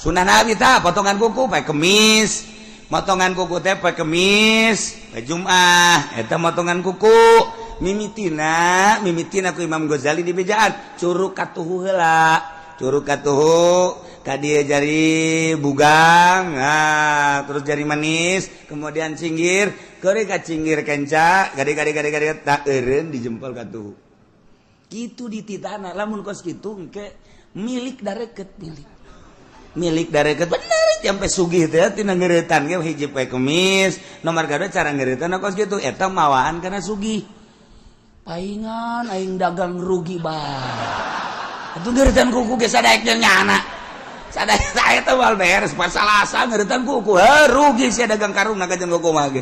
Sunnah Nabi tah potongan kuku poe Kemis. Motongan kuku teh poe Kemis, poe Jumat eta motongan kuku. Mimitina, mimitina ku Imam Ghazali di bejaan curug katuhu heula. Curug katuhu ka dieu jari bugang, nah, terus jari manis, kemudian cinggir, keuri ka cinggir kenca, gade gade gade gade tak eureun di jempol katuhu. Kitu dititana, lamun kos kitu engke milik dareket, milik. Milik dareket bener sampai sugih teh tina ngeuretan ge hiji poe Kemis, nomor kadua cara ngeuretan kos kitu eta mawaan kana sugih. Paingan aing dagang rugi bae. Atuh ngeuretan kuku ge sadaek nyana. Sadaya saya teh moal beres pas Salasa ngeuretan kuku. Heuh rugi sia dagang karung na kajeun kuku mah ge.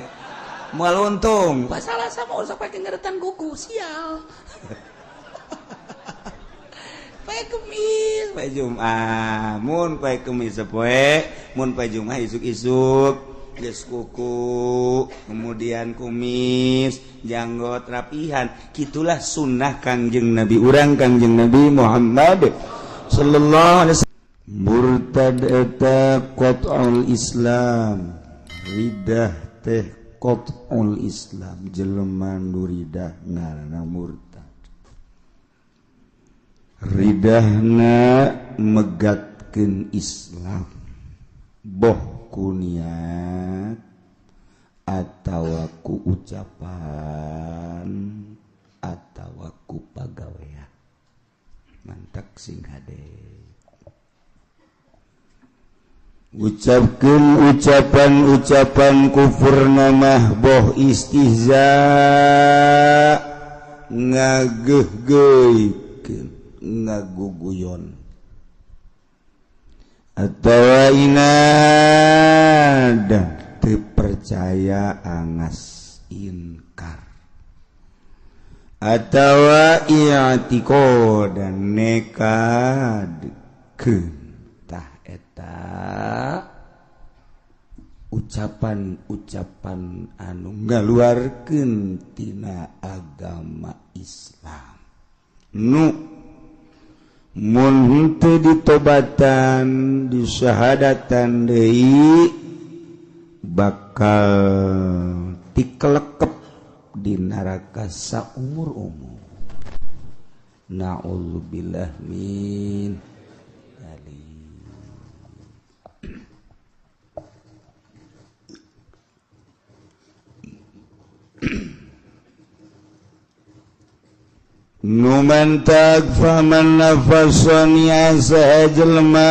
Moal untung. Pas Salasa mah usah pake ngeuretan kuku, sial. Poe Kemis, poe Jumat, mun poe Kemis sapoe, mun poe Jumat isuk-isuk geus kuku, kemudian kumis, janggot rapihan. Kitulah sunnah Kangjeng Nabi urang, Kangjeng Nabi Muhammad sallallahu alaihi wasallam. Murtad eta qat'ul Islam, ridah teh qat'ul Islam, jelema nu ridah ngaranna murtad. Ridahna megatkeun Islam, boh ku niat atawa ku ucapan atawa ku pagawean. Mantak sing hade. Ucapkeun ucapan-ucapan kufur namah boh istihza ngageuhgeuikeun ngaguguyon atawa inad teu percaya angas inkar atawa i'tiqad dan nekadkeun. Tah eta ucapan-ucapan anu ngaluarkeun tina agama Islam nu mun henteu ditobatan disyahadatan deui bakal tikelekep di neraka saumur-umur. Na'udzubillah min Numantak faman nafasani saha jelema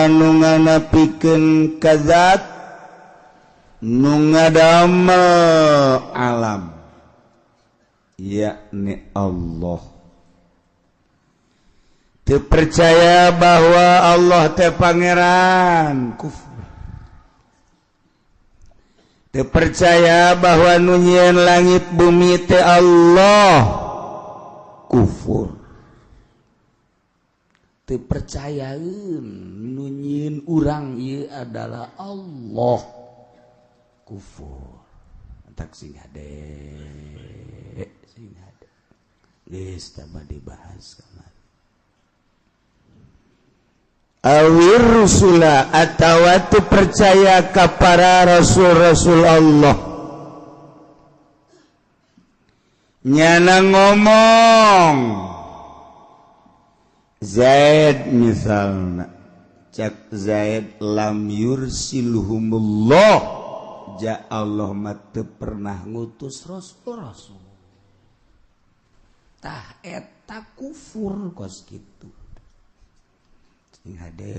anu nganapikeun kazat nu ngadamel alam yakni Allah. Teu percaya bahwa Allah teh pangeran, kufur. Teu percaya bahwa nu nyieun langit bumi teh Allah, kufur. Teu percayaeun nu nyieun urang ieu adalah Allah, kufur. Entak sing hade, sing hade. Geus tah dibahas kamari. Awir rusula atawa teu percaya ka para rasul-rasul Allah. Nyana ngomong Zaid misalna, cak Zaid lam yursilhumullah, ja Allah mah teu pernah ngutus rasul-rasul. Tah eta kufur kos kitu. Sing hade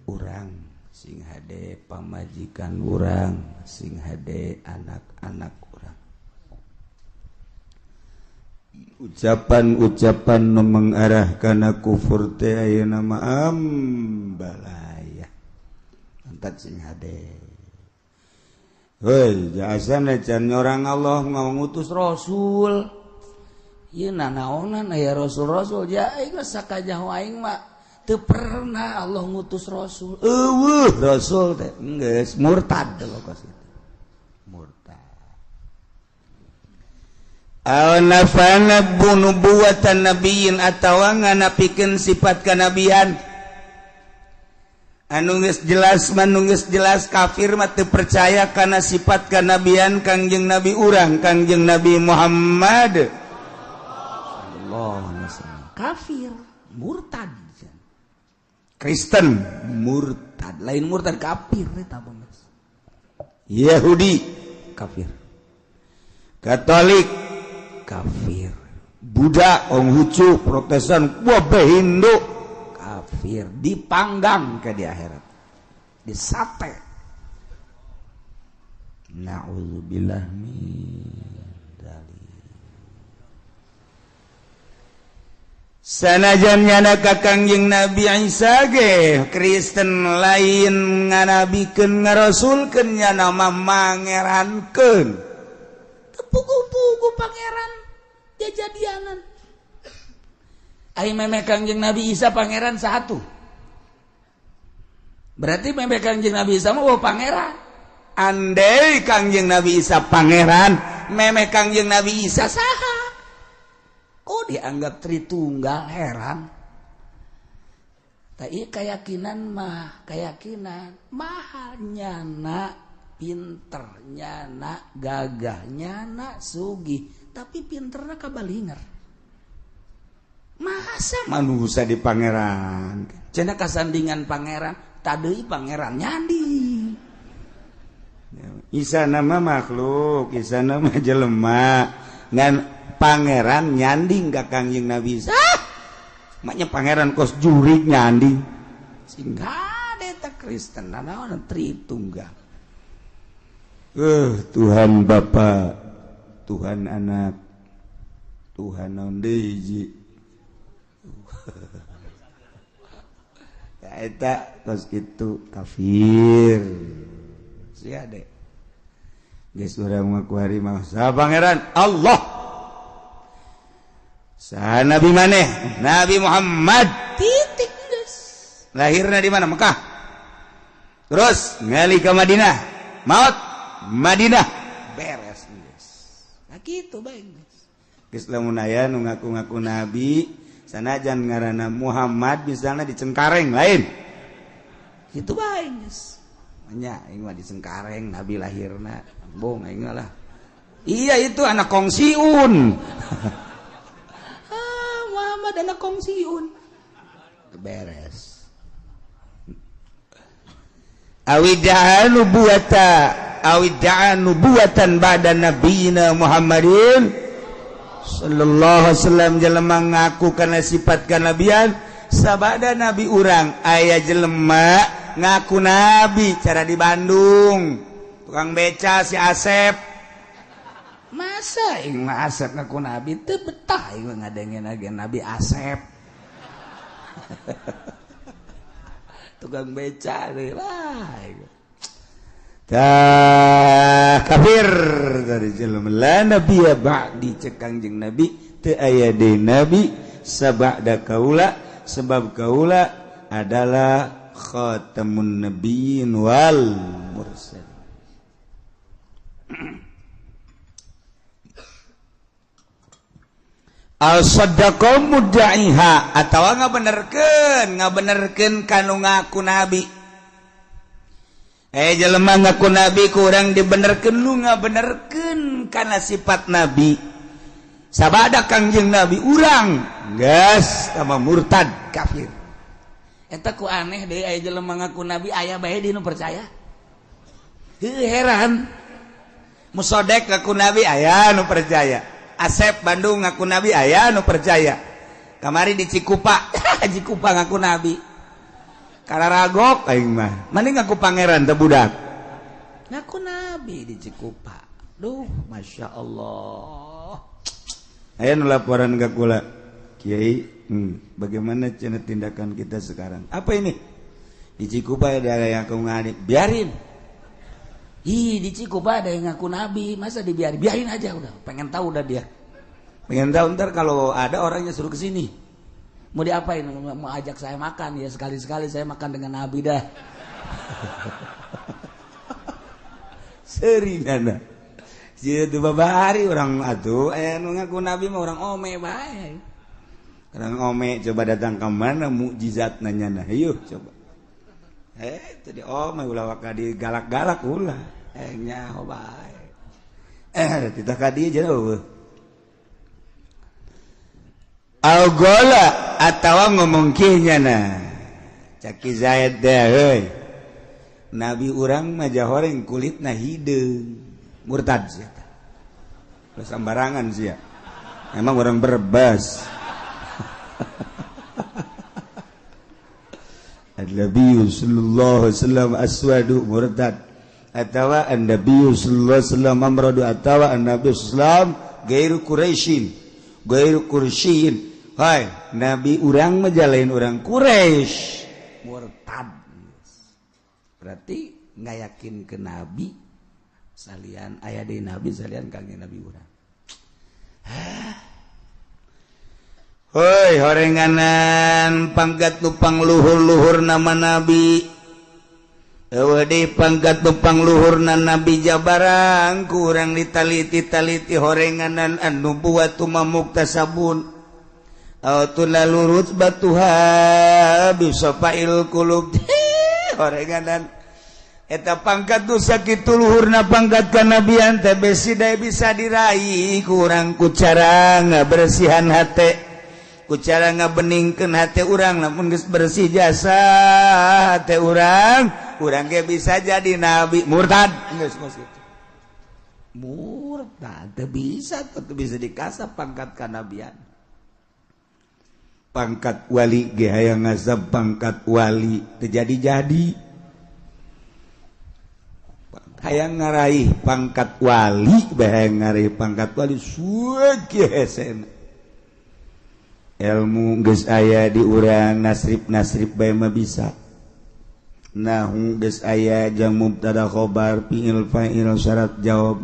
urang, sing hade pamajikan urang, sing hade anak-anak urang. Ucapan-ucapan nu mengarah kana kufur teh ayeuna mah ambalaya. Antak sing hade. Heuy, jasana can orang Allah ngutus rasul. Ieu nanaonan aya rasul-rasul ja aing geus sakajaho aing mah teu pernah Allah ngutus rasul. Eueuh rasul teh geus murtad kos kitu. Murtad. Aw nafana nubuwatan nabiyyin atawa nganapikeun sifat kanabian. Anu geus jelas mah geus jelas kafir mah teu percaya kana sifat kanabian Kangjeng Nabi urang, Kangjeng Nabi Muhammad. Allah kafir, murtad. Kristen murtad, lain murtad kafir eta mah. Yahudi kafir. Katolik kafir. Buddha, Konghucu, Protestan, wabeh Hindu kafir, dipanggang ke di akhirat, disate. Na'udzubillah min dzalik. Sanajan nyana ka Kangjeng Nabi Isa ge Kristen lain nganabikeun ngarasulkeun nyana mah mangerankeun. Teu puguh-puguh pangeran jajadianan. Ari meme Kangjeng Nabi Isa pangeran satu. Berarti meme Kangjeng Nabi Isa mah pangeran. Andai Kangjeng Nabi Isa pangeran, meme Kangjeng Nabi Isa saha? Kok dianggap Tritunggal, heran. Tah ieu keyakinan mah, keyakinan mahal nyana pinter, nyana gagah, nyana sugih, tapi pinterna kabalinger. Masa manusia di pangeran cenah kasandingan pangeran tadeuy pangeran nyandi. Isa nama makhluk, Isa nama jelema, ngan pangeran nyanding ka Kangjeng Nabi Isa. Maknya pangeran kos jurik nyanding. Sehingga eta Kristen naon Tritunggal. Tuhan Bapa, Tuhan Anak, Tuhan naon deui hiji. Ya eta kos kitu kafir. Sia deh. Geus urang mah kuari mah saha pangeran Allah. Saha nabi maneh? Nabi Muhammad. Titik geus. Lahirna di mana? Mekah. Terus ngali ke Madinah. Maut Madinah. Beres geus. Nah kitu bae geus. Geus lamun aya nu ngaku-ngaku nabi sanajan ngaranna Muhammad misalnya di Cengkareng lain. Kitu bae geus. Nya aing mah di Cengkareng nabi lahirna. Bong aing lah. Iya itu anak kongsiun. Ah, Muhammad anak kongsiun. Beres. Awida'a nubuwata, awida'a nubuwatan ba'da nabiyina Muhammadin sallallahu alaihi wasallam. Jelema ngaku kana sifat kanabian sabada nabi urang. Aya jelema ngaku nabi cara di Bandung, tukang beca si Asep. Masa aing mah Asep ngaku nabi teu betah aing mah ngadengin lagi Nabi Asep. Tukang beca deui lah. Tah kafir dari jelema la nabiyya ba'di cek Kangjeng Nabi teu aya deui nabi sabada kaula, sebab kaula adalah khatamun nabiyyin wal mursalin. Al saddaqa mudda'iha atawa ngabenerkeun kanu ngaku nabi. Jelema ngaku nabi kurang dibenerkeun, lu ngabenerkeun kana sifat nabi. Sabada Kangjeng Nabi urang geus sama murtad kafir. Eta ku aneh deui aya jelema ngaku nabi aya bae di nu percaya. Heuh heran. Musodek ngaku nabi aya nu percaya. Asep Bandung ngaku nabi aya nu percaya. Kamari di Cikupa, Cikupa ngaku nabi. Kararagok aing mah. Mending ngaku pangeran teh budak. Ngaku nabi di Cikupa. Duh, Masya Allah. Aya nu laporan ka kula. Kiai, bagaimana cenah tindakan kita sekarang? Apa ini? Di Cikupa ada yang ngaku nabi, biarin. Ih, di Cikupa ada yang ngaku nabi, masa dibiarin? Biarin aja udah. Pengen tahu udah dia. Pengen tahu ntar kalau ada orangnya suruh ke sini. Mau diapain? Mau ajak saya makan ya, sekali-sekali saya makan dengan nabi dah. Seri nana. Jadi babari orang atuh aya nu ngaku nabi mah orang ome bae. Orang ome coba datang ke mana mukjizat nanya nah, yuk coba. Tadi oh mah ulah waka digalak-galak ulah. Nyaho bae. Titah ka dieu jauh. Al-gola atawa ngomong kieu nyana. Caki Zaid teh heuy. Nabi urang mah jahoreng kulitna hideung. Murtad sia teh. Ulah sambarangan sia. Emang orang Brebes. An-Nabi sallallahu alaihi wasallam aswadu murtad atawa an-Nabi sallallahu alaihi wasallam amradu atawa an-Nabi sallallahu alaihi wasallam gairu Quraisyin gairu Quraisyin. Hai, nabi urang mah jalain urang Quraisy murtad. Berarti nggak yakin ke nabi salian aya deui nabi salian kangjeng nabi urang. Hoi horenganan pangkat nupang luhur-luhur nama nabi. Eueuh deui pangkat nupang luhurna nabi jabarang kurang ditaliti-taliti horenganan anu buatu mamuktasabun. Aw tulalu rutbatuha bisafail qulub. Horenganan eta pangkat nu sakitu luhurna pangkat kanabian teh besi dae bisa diraih kurang ku cara ngabersihan hate. Ku cara ngabeningkeun hate urang lamun geus bersih jasa hate urang, urang ge bisa jadi nabi murtad. Geus geus kitu. Murtad teu bisa, teu bisa dikasap pangkat kanabian. Pangkat wali ge hayang ngasap pangkat wali teu jadi-jadi. Hayang ngaraih pangkat wali, bae hayang ngaraih pangkat wali suwe kieu hesena. Ilmu geus aya di urang nasrib-nasrib bae mah bisa. Nahu geus aya jang mubtada khobar fi'il fa'il syarat jawab.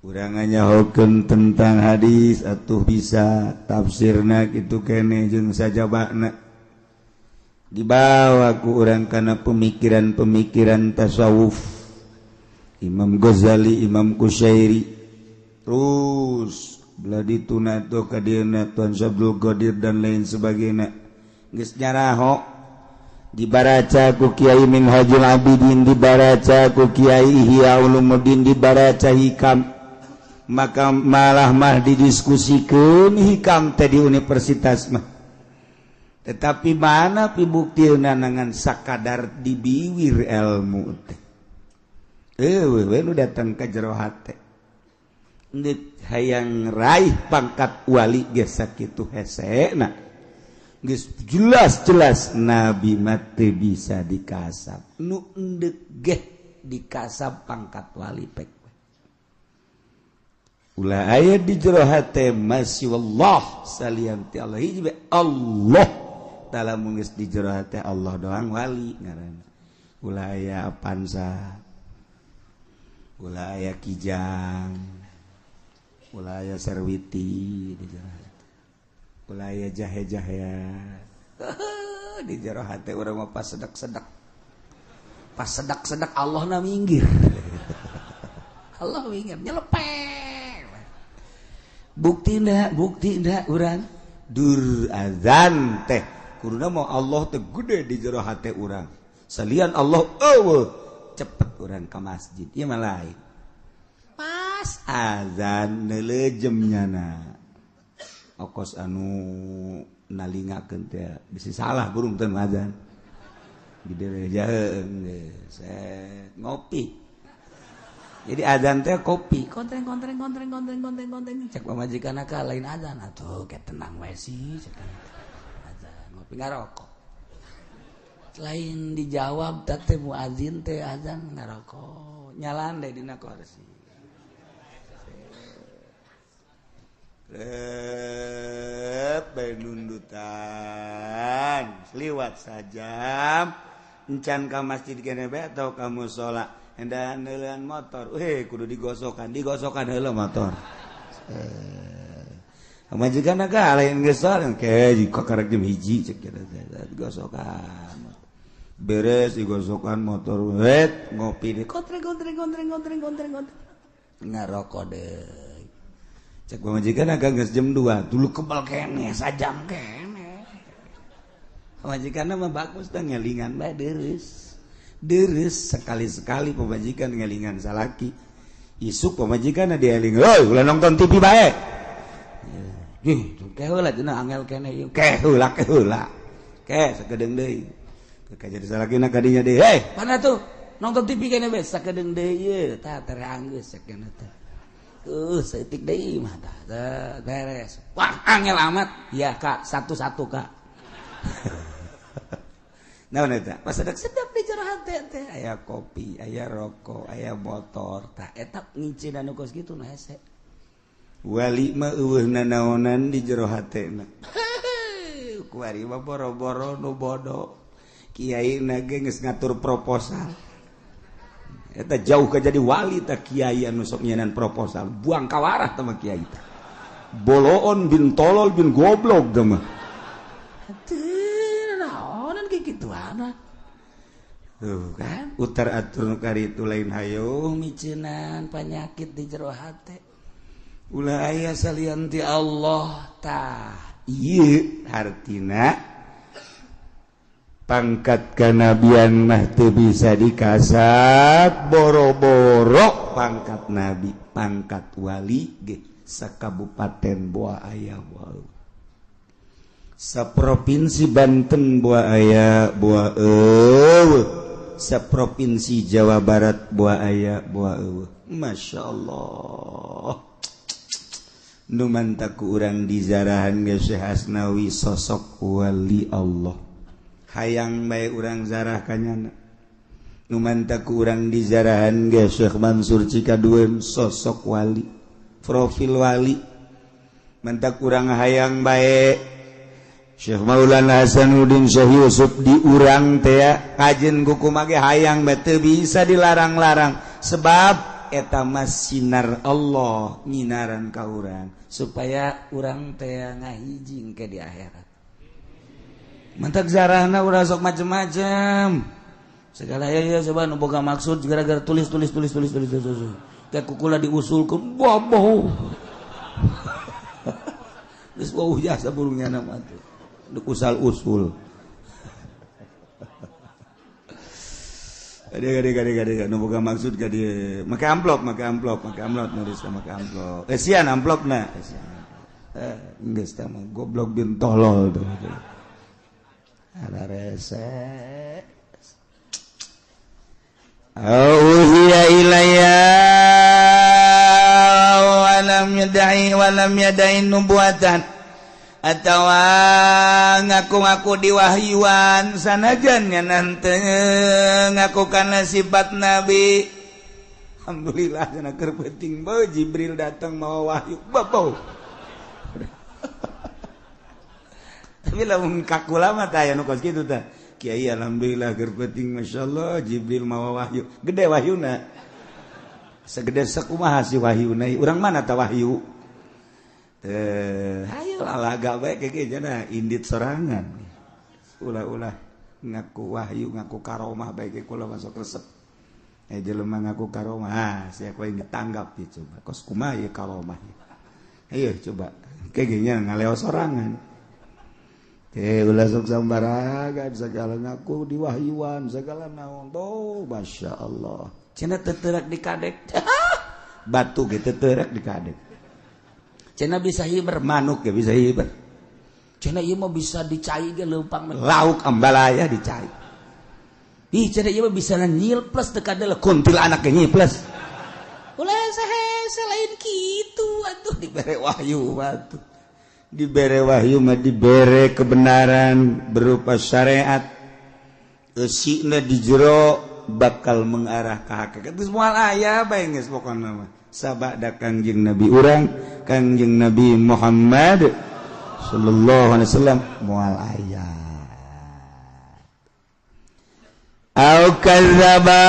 Urang nyahokeun tentang hadis atuh bisa tafsirna kitu keneh jeung sajabana. Dibawa ku urang kana pemikiran-pemikiran tasawuf. Imam Ghazali, Imam Kusyairi. Terus belah dituna tuh ka dieuna Tuan Syabdul Qadir dan lain sebagainya. Geus nyaraho dibaraca ku Kiai Minhajul Abidin, dibaraca ku Kiai Ihya Ulumuddin, dibaraca Hikam. Maka malah mah didiskusikeun Hikam teh di universitas mah. Tetapi mana pibuktina ngan sakadar dibiwir ilmu teh. Eueuh we nu datang ka jero hate. Ndek hayang raih pangkat wali geus sakitu hesena. Geus jelas-jelas nabi mah teu bisa dikasap. Nu endek geh dikasap pangkat wali pek. Ulah aya di jero hate masih wallah salian ti Allah hiji bae Allah. Dalam geus di jero hate Allah doang wali ngaranna. Ulah aya Avanza. Ulah aya Kijang. Ulah aya Serwiti di jero hate. Ulah aya jahe-jahea. Di jero hate urang mah pas sedak-sedak. Pas sedak-sedak Allah na minggir. Allah minggir nyelepek. Bukti ndak urang dur azan teh kuduna mau Allah teh gede di jero hate urang. Salian Allah eueuh cepet urang ka masjid ieu mah lain. Pas azan neulejem nyana. Okos anu nalingakeun teh bisi salah burung teh azan. Gede jaheung geus ngopi. Jadi azan teh kopi, kontreng kontreng kontreng kontreng kontreng kontreng. Cek pamajikan ka lain azan atuh ke tenang we sih cek. Azan ngopi ngarokok. Lain dijawab teh muazin teh azan ngarokok. Nyalan deh dina kursi. Rep bae nundutan. Liwat sajam encan ka masjid kene bae atau ka musala. Hendak neuleun motor, kudu digosokan, digosokan heula motor. Pamajikan ka lain geus ke jika karek jam 1 cek kieu digosokan. Beres digosokan motor, wet ngopi deh kontreng kontreng kontreng kontreng kontreng kontreng. Ngarokok deui. Cek pamajikan ka geus jam 2, dulu kebal keneh sajam keneh. Pamajikanna mah bagus tah, ngelingan bae deres. Deres sekali-sekali pamajikan ngelingan salaki. Isuk pamajikan dieling, "Hoi, ulah nonton TV bae." Ih, ke heula cenah, angel keneh ieu. Ke heula, ke heula. Ke sakedeung deui. Ke jadi salakina ka dinya deui. "Hei, mana tuh? Nonton TV keneh bae." Sakedeung deui ieu, tah tere anggeus sakeuna teh. Saeutik deui mah tah beres. Wah, angel amat. Ya, Kak, satu-satu, Kak. Naon eta? Pas sedap di jero hate teh aya kopi, aya rokok, aya motor. Tah eta ngincinan nu kos kitu nu hese. Wali mah eueuh nanaonan di jero hatena. Kuari mah boro-boro nu bodoh. Kiai na ge geus ngatur proposal. Eta jauh ke jadi wali tah kiai anu sok nyenan proposal. Buang kawarah tah mah kiai teh. Boloon bin tolol bin goblok tah mah. Teu naonan kayak gituan. Tuh kan, utar atur nu kari itu lain hayo miceunan penyakit di jero hate. Ulah aya salian ti Allah tah. Ieu hartina pangkat kanabian mah teu bisa dikasat, boro-boro pangkat nabi, pangkat wali ge sakabupaten boa aya, boa saprovinsi Banten boa aya, boa eueuh saprovinsi Jawa Barat boa aya, boa eueuh. Masya Allah, nu mantak ku urang dizarahan ge Syekh Asnawi sosok wali Allah, hayang bae urang zarah kanyana. Nu mantak ku urang dizarahan ge Syekh Mansur Cikaduen sosok wali, profil wali. Mantak urang hayang bae Syekh Maulana Hasanuddin, Syekh Yusuf di urang teh kajen kuku mage hayang bae, teu bisa dilarang-larang, sebab eta mah sinar Allah nyinaran ka urang supaya urang teh ngahijing ke di akhirat. Mantak zarahna urang sok macem-macem segala ya ya, coba nu boga maksud gara-gara tulis tulis tulis tulis tulis tulis tulis kayak kukula diusulkeun boboh geus wauh jasa burungnya nama tuh usal usul. Gade gade gade gade, nu boga maksud ka dieu make amplop, make amplop, make amplop, nulis make amplop. Esian amplopna, esian. Geus teh mah goblok bin tolol tuh. Ada rese. Auhiya ilayya walam yadai walam yadai nubuatan, atawa ngaku-ngaku diwahyuan sanajan nanti ngaku karena sifat nabi. Alhamdulillah cenah, keur penting bae Jibril datang mau wahyu babo. Tapi lamun kakula mah tah aya nu kos kitu tah. Kiai, alhamdulillah keur penting, masyaallah Jibril mawa wahyu. Gede wahyuna, segede sakumaha si wahyuna? Urang mana tah wahyu? Eh, hayo lalaga bae kayak jana indit sorangan. Ulah-ulah ngaku wahyu, ngaku karomah bae ke kula masuk resep. Jelema ngaku karomah, ah, siapa yang ditanggap ya coba. Kos kumaha ya karomah? Ayo coba. Kayak gini ngaleo sorangan. Ulah sok sambaragan segala ngaku diwahyuan segala naon. Oh, Masya Allah. Cenah teterak di kadek. Batu ge teterak di kadek. Cenah bisa hiber, manuk ge bisa hiber. Cenah ieu mah bisa dicai ge leumpang lauk ambalaya dicai. Ih, cenah ieu mah bisa nyilples teu kadeuleuk kuntilanak ge nyilples. Ulah hese lain kitu atuh dibere wahyu atuh. Dibere wahyu mah dibere kebenaran berupa syariat. Eusina di jero bakal mengarah ka hakikat. Geus moal aya bae geus pokona mah. Sabada Kangjeng Nabi urang, Kangjeng Nabi Muhammad sallallahu alaihi wasallam moal aya. Au kadzdzaba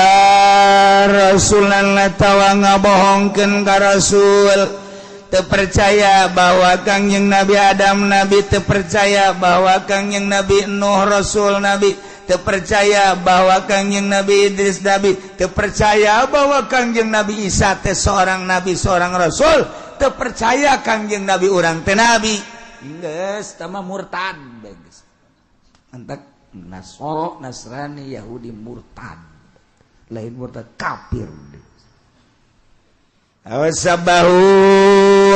rasulan, atawa ngabohongkeun ka rasul. Teu percaya bahwa Kangjeng Nabi Adam nabi, teu percaya bahwa Kangjeng Nabi Nuh rasul nabi, teu percaya bahwa Kangjeng Nabi Idris nabi, teu percaya bahwa Kangjeng Nabi Isa teh seorang nabi, seorang rasul, teu percaya Kangjeng Nabi urang teh nabi. Geus tah mah murtad geus. Entak Nasoro, Nasrani, Yahudi murtad. Lain murtad, kafir. Awasabahu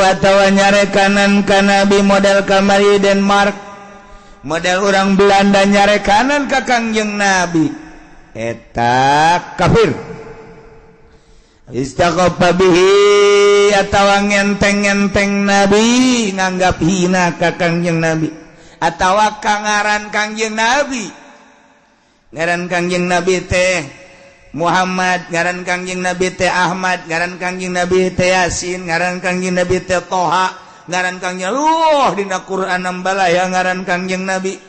atawa nyarekanan ka Nabi model kamari Denmark, model orang Belanda nyarekanan ka Kangjeng Nabi, eta kafir. Istaghfa bihi atawa ngenteng-ngenteng Nabi, nganggap hina ka Kangjeng Nabi atawa kangaran Kangjeng Nabi. Ngaran Kangjeng Nabi teh Muhammad, ngaran Kangjeng Nabi teh Ahmad, ngaran Kangjeng Nabi teh Yasin, ngaran Kangjeng Nabi teh Toha, ngaran Kangjeng dina Quran nambalaya ngaran Kangjeng Nabi.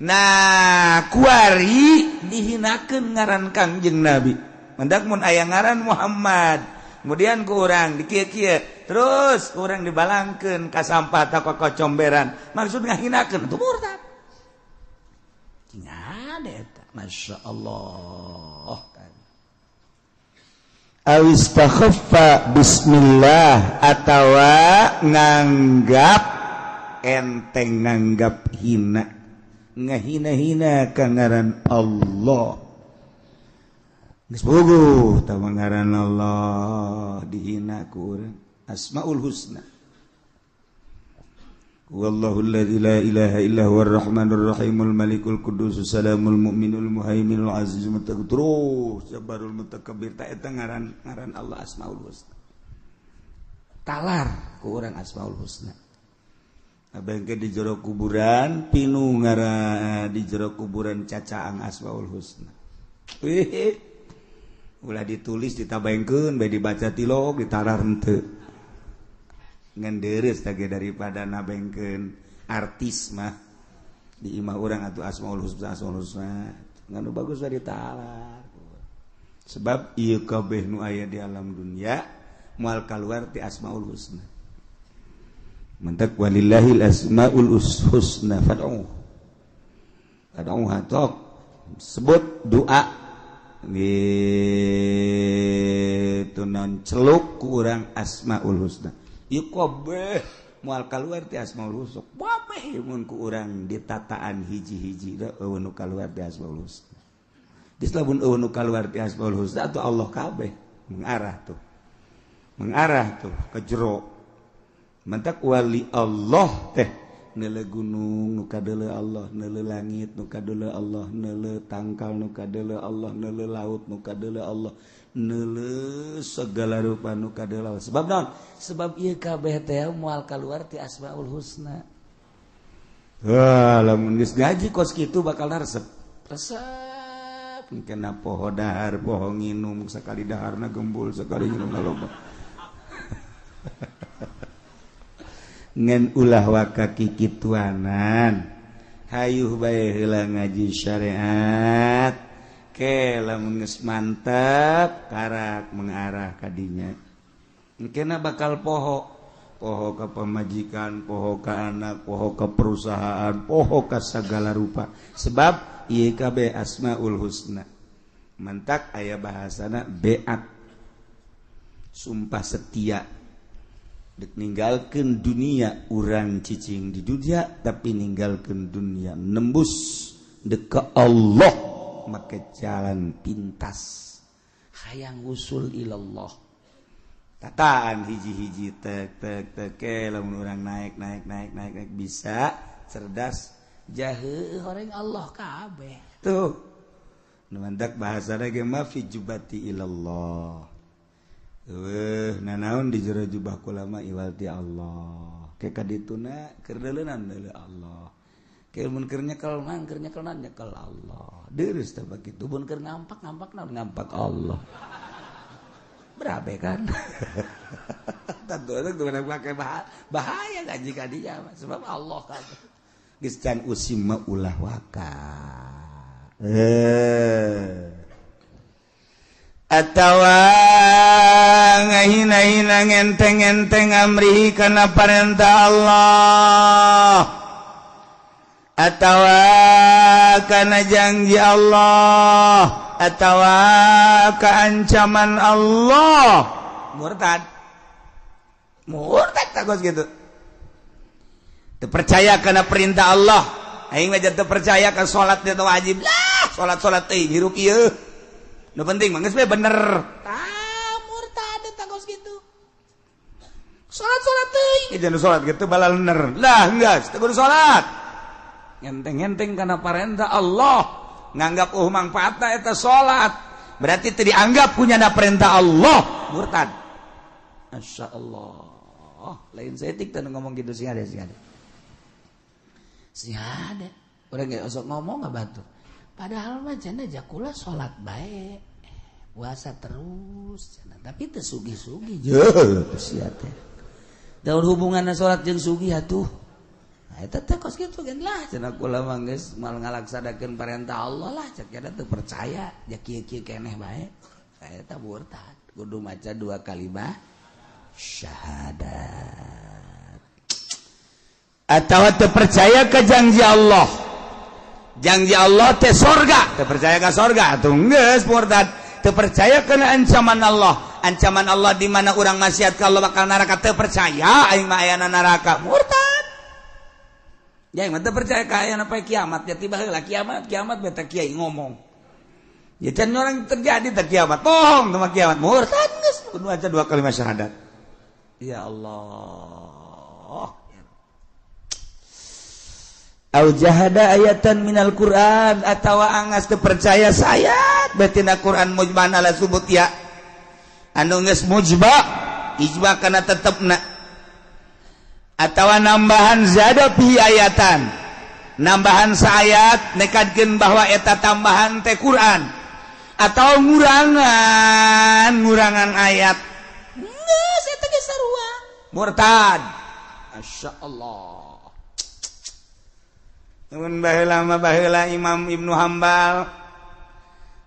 Nah, kuari dihinakeun ngaran Kangjeng Nabi. Mendak mun aya ngaran Muhammad, kemudian ku urang dikieu-kieu, terus urang dibalangkeun ka sampah ta ka kocomberan, maksud ngahinakeun itu murtad. Ada eta, Masya Allah. Awistakhaffa bismillah atawa nganggap enteng, nganggap hina, ngahina-hina ka ngaran Allah. Geus puguh tawa ngaran Allah dihina ku urang. Asmaul Husna. Wallahu alladzi la ilaha illa huwar rahmanur rahimul malikul quddus salamul mu'minul muhaiminul azizul mutakabbir jabbarul mutakabbir. Ta eta ngaran ngaran Allah Asmaul Husna. Talar ku urang Asmaul Husna. Abengke di jero kuburan pinu ngaran di jero kuburan cacaang Asmaul Husna. Wih, ulah ditulis ditabaengkeun bae dibaca tilok ditalar henteu. Ngan deres tage daripada nabengkeun artis mah di imah urang atuh Asmaul Husna, Asmaul Husna ngan nu bagus mah ditalar. Sebab ieu kabeh nu aya di alam dunia moal kaluar ti Asmaul Husna. Mentak walillahil asmaul husna fad'u. Fad'uha tok sebut doa gitu non celuk ku urang Asmaul Husna. Ieu kabeh moal kaluar ti Asmaul Husna. Kabeh mun ku urang ditataan hiji-hiji da eueuh nu kaluar ti Asmaul Husna. Geus lamun eueuh nu kaluar ti Asmaul Husna atuh Allah kabeh mengarah tuh. Mengarah tuh ke jero. Mentak wali Allah teh neuleu gunung nu kadeuleu Allah, neuleu langit nu kadeuleu Allah, neuleu tangkal nu kadeuleu Allah, neuleu laut nu kadeuleu Allah, neuleu segala rupa nu kadeuleu Allah. Sebab naon? Sebab ieu kabeh teh moal kaluar ti Asmaul Husna. Wah, lamun geus ngaji kos kitu bakal resep. Resep kena poho dahar, poho nginum, sekali daharna gembul, sekali nginum loba. Ngan ulah waka kikituanan, hayuh bae heula ngaji syariat ke lamun geus mantap karak mengarah ka dinya. Engkena bakal poho, poho ka pamajikan, poho ka anak, poho ka perusahaan, poho ka sagala rupa. Sebab ieu kabeh Asmaul Husna. Mantak aya bahasana beat, sumpah setia. Dek ninggalkeun dunia urang cicing di dunia tapi ninggalkeun dunia nembus dek ke Allah make jalan pintas hayang usul ilallah. Tataan hiji-hiji tek tek tek ke lamun urang naik naik naik naik naik bisa cerdas jahe horeng Allah kabeh tuh. Nu mantak bahasana ge mah fi jubati ilallah. Eueuh nanaon di jero jubah kula mah iwal ti Allah. Ke kadituna keur deuleunan deuleu Allah. Ke mun keur nyekel mah keur nyekel nyekel Allah. Deurus teh bakitu mun keur ngampak ngampak naon ngampak Allah. Berabe kan? Tentu eta kudu make bahaya ngaji ka dinya sebab Allah kan. Geus can usim mah ulah waka. Atawa ngahina-hina ngenteng-ngenteng amrihi kana parentah Allah, atawa kana janji Allah, atawa keancaman Allah. Murtad, murtad takut gitu. Terpercaya karena perintah Allah, Aing mah teu percaya ka salat teh wajib lah, salat-salat teh hirup ieu. Nu penting mah geus we bener. Tah murtad eta kos kitu. Salat-salat teuing, jangan salat gitu balalener. Lah geus teu kudu salat. Ngenteng-ngenteng kana parentah Allah, nganggap oh mangfaatna eta salat. Berarti teu dianggap punya na perintah Allah, murtad. Masya Allah. Lain saeutik teh ngomong gitu sih ada sih ada. Sih ada. Urang ge osok ngomong nggak batur. Padahal mah cenah jakula salat bae. Puasa terus cenah, tapi teu sugih-sugih. Jeuh sia teh. Daun hubunganna salat jeung sugih atuh. Nah eta teh kos kitu gen lah cenah kula mah geus mal ngalaksanakeun perintah Allah lah cek eta teu percaya ja kieu-kieu keneh bae. Eta murtad. Kudu maca dua kalimat syahadat. Atau teu percaya ke janji Allah, janji Allah teh sorga, teu percaya ke sorga atuh geus murtad. Teu percaya kana ancaman Allah, ancaman Allah di mana urang maksiat ka Allah bakal neraka, teu percaya aing mah ayana neraka, murtad. Ya aing mah teu percaya ka ayana poe kiamat, ya tiba heula kiamat, kiamat beta kiai ngomong. Ya can orang terjadi teh kiamat, bohong teh kiamat, murtad geus kudu aja dua kalimat syahadat. Ya Allah. Au jahada ayatan minal Quran atawa angas teu percaya sayat batina Quran mujman ala subut ya anu geus mujba ijma kana tetepna atawa nambahan zada fi ayatan nambahan saayat nekadkeun bahwa eta tambahan teh Quran atau ngurangan ngurangan ayat geus eta geus sarua murtad. Masya Allah. Mun baheula mah baheula Imam Ibnu Hambal,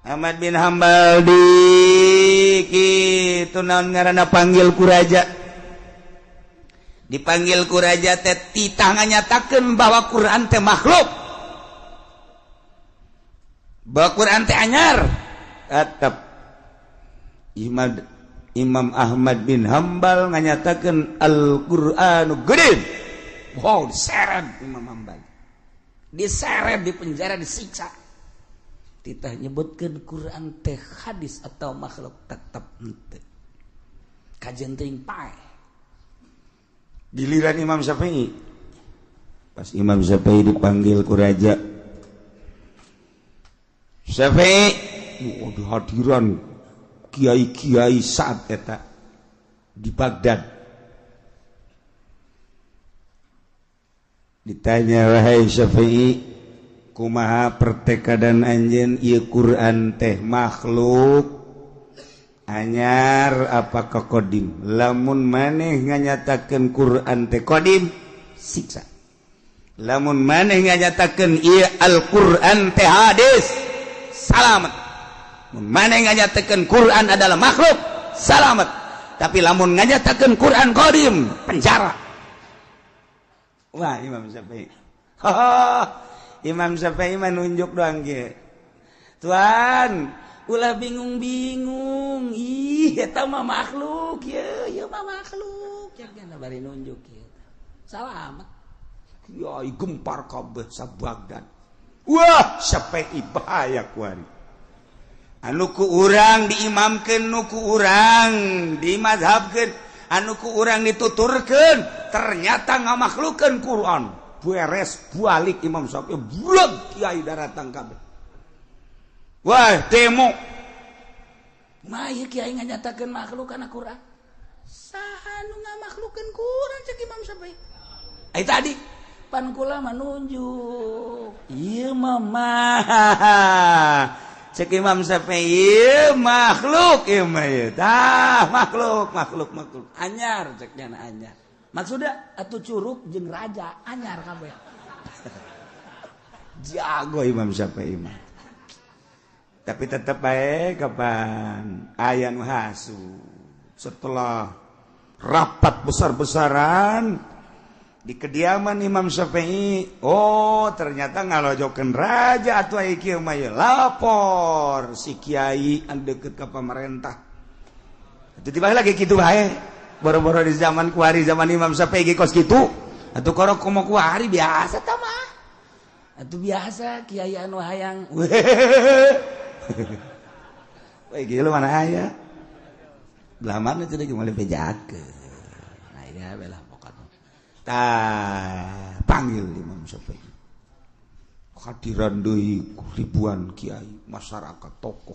Ahmad bin Hambal di kitu naon ngaranna panggil ku raja. Dipanggil ku raja teh titah nganyatakeun bahwa Quran teh makhluk. Bahwa Quran teh anyar. Tetep Imam Ahmad bin Hambal nganyatakeun Al-Qur'anu qadim. Wow, diseret Imam Hambal. Diseret di penjara, disiksa. Titah nyebutkeun Quran teh hadis atau makhluk tetep henteu. Kajen teuing paeh. Giliran Imam Syafi'i. Pas Imam Syafi'i dipanggil ku raja. Syafi'i, oh, hadiran kiai-kiai saat eta di Baghdad. Ditanya, wahai Syafi'i, kumaha pertekadan anjeun ieu Quran teh makhluk anyar apa qadim? Lamun maneh nganyatakeun Quran teh qadim, siksa. Lamun maneh nganyatakeun ieu Al-Quran teh hadis, salamet. Mun maneh nganyatakeun Quran adalah makhluk, salamet. Tapi lamun nganyatakeun Quran qadim, penjara. Wah, Imam Syafi'i. Imam Syafi'i mah nunjuk doang ge. Tuan, ulah bingung-bingung. Ih, eta mah makhluk ye, ieu mah makhluk. Cek bari nunjuk kieu. Salamet. Kiai gempar kabeh sa-Baghdad. Wah, Syafi'i bahaya kuari. Anu ku urang diimamkeun, nu ku urang dimazhabkeun, anu ku urang dituturkeun, ternyata ngamakhlukeun Quran. Beres balik Imam Syafi'i, buleg kiai daratang kabeh. Wah, demo. Mah ieu kiai nganyatakeun makhluk kana Quran. Saha nu ngamakhlukeun Quran cek Imam Syafi'i? Ai tadi pan kula mah nunjuk. Ieu mah cek Imam Syafi'i ieu makhluk ieu mah ieu. Tah makhluk makhluk makhluk. Anyar cek nya anyar. Maksudnya atuh curug jeung raja anyar kabeh. Jago Imam Syafi'i mah. Tapi tetep bae kapan aya nu hasu. Setelah rapat besar-besaran di kediaman Imam Syafi'i, oh ternyata ngalojokeun raja atuh aya kieu mah ieu. Lapor si kiai anu deukeut ka pamarentah. Atuh tiba lagi kitu bae. Boro-boro di zaman kuari zaman Imam Syafi'i ge kos kitu. Atuh korok komo kuari biasa tah mah. Atuh biasa kiai anu hayang. Weh gila mana aya? Belah mana teh geus moal bejakeun. Aya belah pokokna. Tah panggil Imam Syafi'i. Hadiran deui ribuan kiai, masyarakat, tokoh.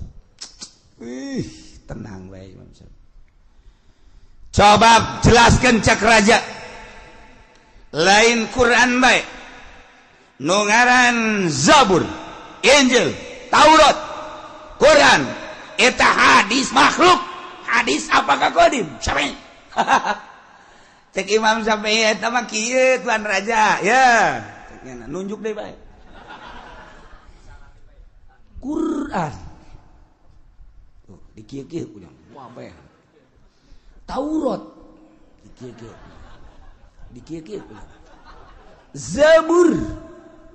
Ih, tenang bae Imam Syafi'i. Coba jelaskan cak raja. Lain Quran bae. Nu ngaran Zabur, Injil, Taurat, Quran, eta hadis makhluk. Hadis apakah kodim? Syafi'i. Cek Imam Syafi'i eta mah kieu tuan raja, ya. Cek nunjuk deui bae. Quran. Tuh, dikieu-kieu urang. Wah bae. Taurat dikieu-kieu. Dikieu-kieu urang. Zabur,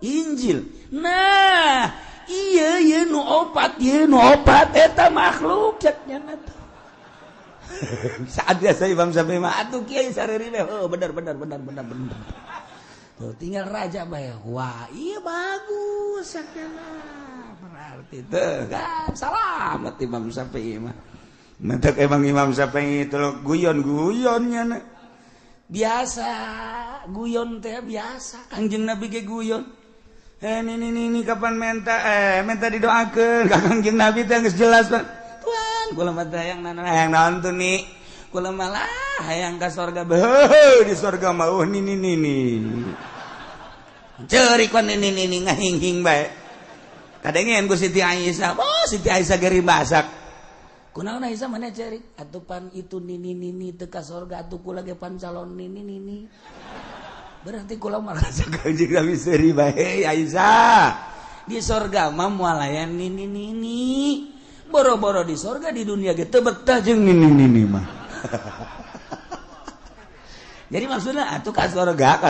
Injil. Nah, iya ieu nu opat, ieu nu opat eta makhluk cek nya teh. Saat biasa Imam Syafi'i mah atuh kiai sareri we. Oh, bener bener bener bener bener. Tuh tinggal raja bae. Wah, iya bagus sakjana. Berarti teh kan salamet Imam Syafi'i mah. Mentek emang Imam Syafi'i itu guyon-guyonnya. Biasa, guyon teh biasa. Kangjeng Nabi ge guyon. Ini kapan minta minta didoakeun ka Kangjeng Nabi teh geus jelas Pak. Tuan, kula mah hayang naon hayang naon tuh nih. Kula malah hayang ka sorga. Beuh, di sorga mah oh nini nini. Ceurik wan nini nini ngahinghing bae. Kadengeun ku Siti Aisyah. Oh, Siti Aisyah geri masak. Kunaon Aisyah mana ceurik? Atuh pan itu nini nini teu ka sorga atuh kula ge pan calon nini nini. Berarti kula merasa Kangjeng Nabi seuri bae Aisyah. Di sorga mah moal aya nini nini. Boro-boro di sorga di dunia ge teu betah jeung nini nini mah. Jadi maksudnya atuh ka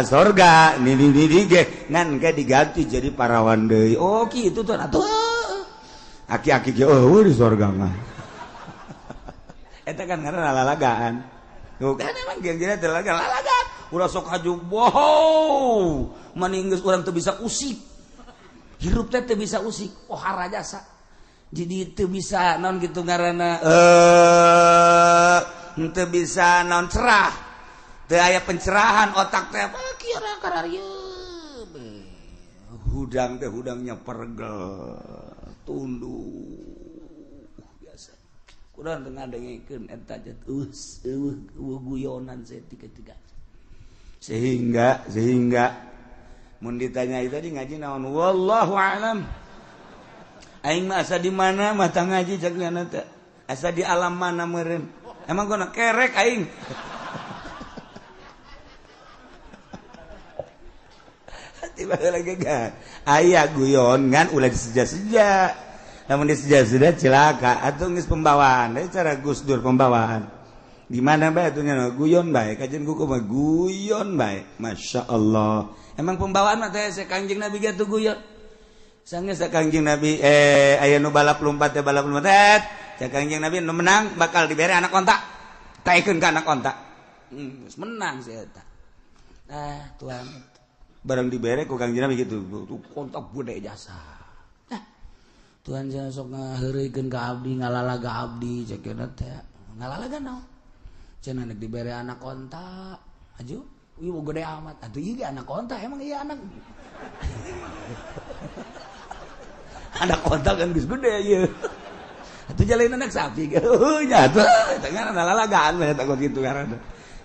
sorga nini nini ge ngan ge diganti jadi parawan deui. Oh kitu tuh atuh. Aki-aki ge eueuh di sorga mah. Eta kan ngaranna lalagaan. Tuh kan emang geus lalagaan. Ulah sok haju wow mani geus urang teu bisa usik. Hirup teh teu bisa usik. Oh harajasa. Jadi teu bisa naon kitu ngaranna teu bisa naon cerah. Teu aya pencerahan otak teh kieu kararieu. Hudang teh hudangnya pergel, tunduk biasa. Kurang teu ngadengkeun eta teh eueuh guyonan saeutik-tiga. Sehingga mun ditanya itu tadi ngaji naon wallahu alam. Aing mah asa di mana mah tah ngaji cek nyana teh. Asa di alam mana meureun. Emang gua kerek aing. Tiba lagi kan. Aya guyon ngan ulah diseja-seja. Lamun diseja-seja cilaka atuh geus pembawaan. Deui cara Gus Dur pembawaan. Di mana bae atuh nya guyon bae kajian kuku mah guyon bae. Masya Allah. Emang pembawaan mah teh Kangjeng Nabi ge atuh guyon. Sanggeus Kangjeng Nabi aya nu balap lompat teh balap lompat teh. Cek Kangjeng Nabi nu menang bakal dibere anak onta. Taekeun ka anak onta. Geus menang si eta. Ah, tuan. Barang dibere ku Kangjeng Nabi kitu. Tuh kontak gede jasa. Nah, tuan jangan sok ngaheureuykeun ka abdi, ngalalaga abdi cek teh. Ngalalaga naon? Cenah nek dibere anak onta. Aju, ieu gede amat. Atuh ieu ge anak onta, emang ieu anak. Anak onta kan geus gede ieu. Atuh jalain anak sapi. Heuh nya atuh eta ngaranna lalalagaan bae eta kitu ngaranna.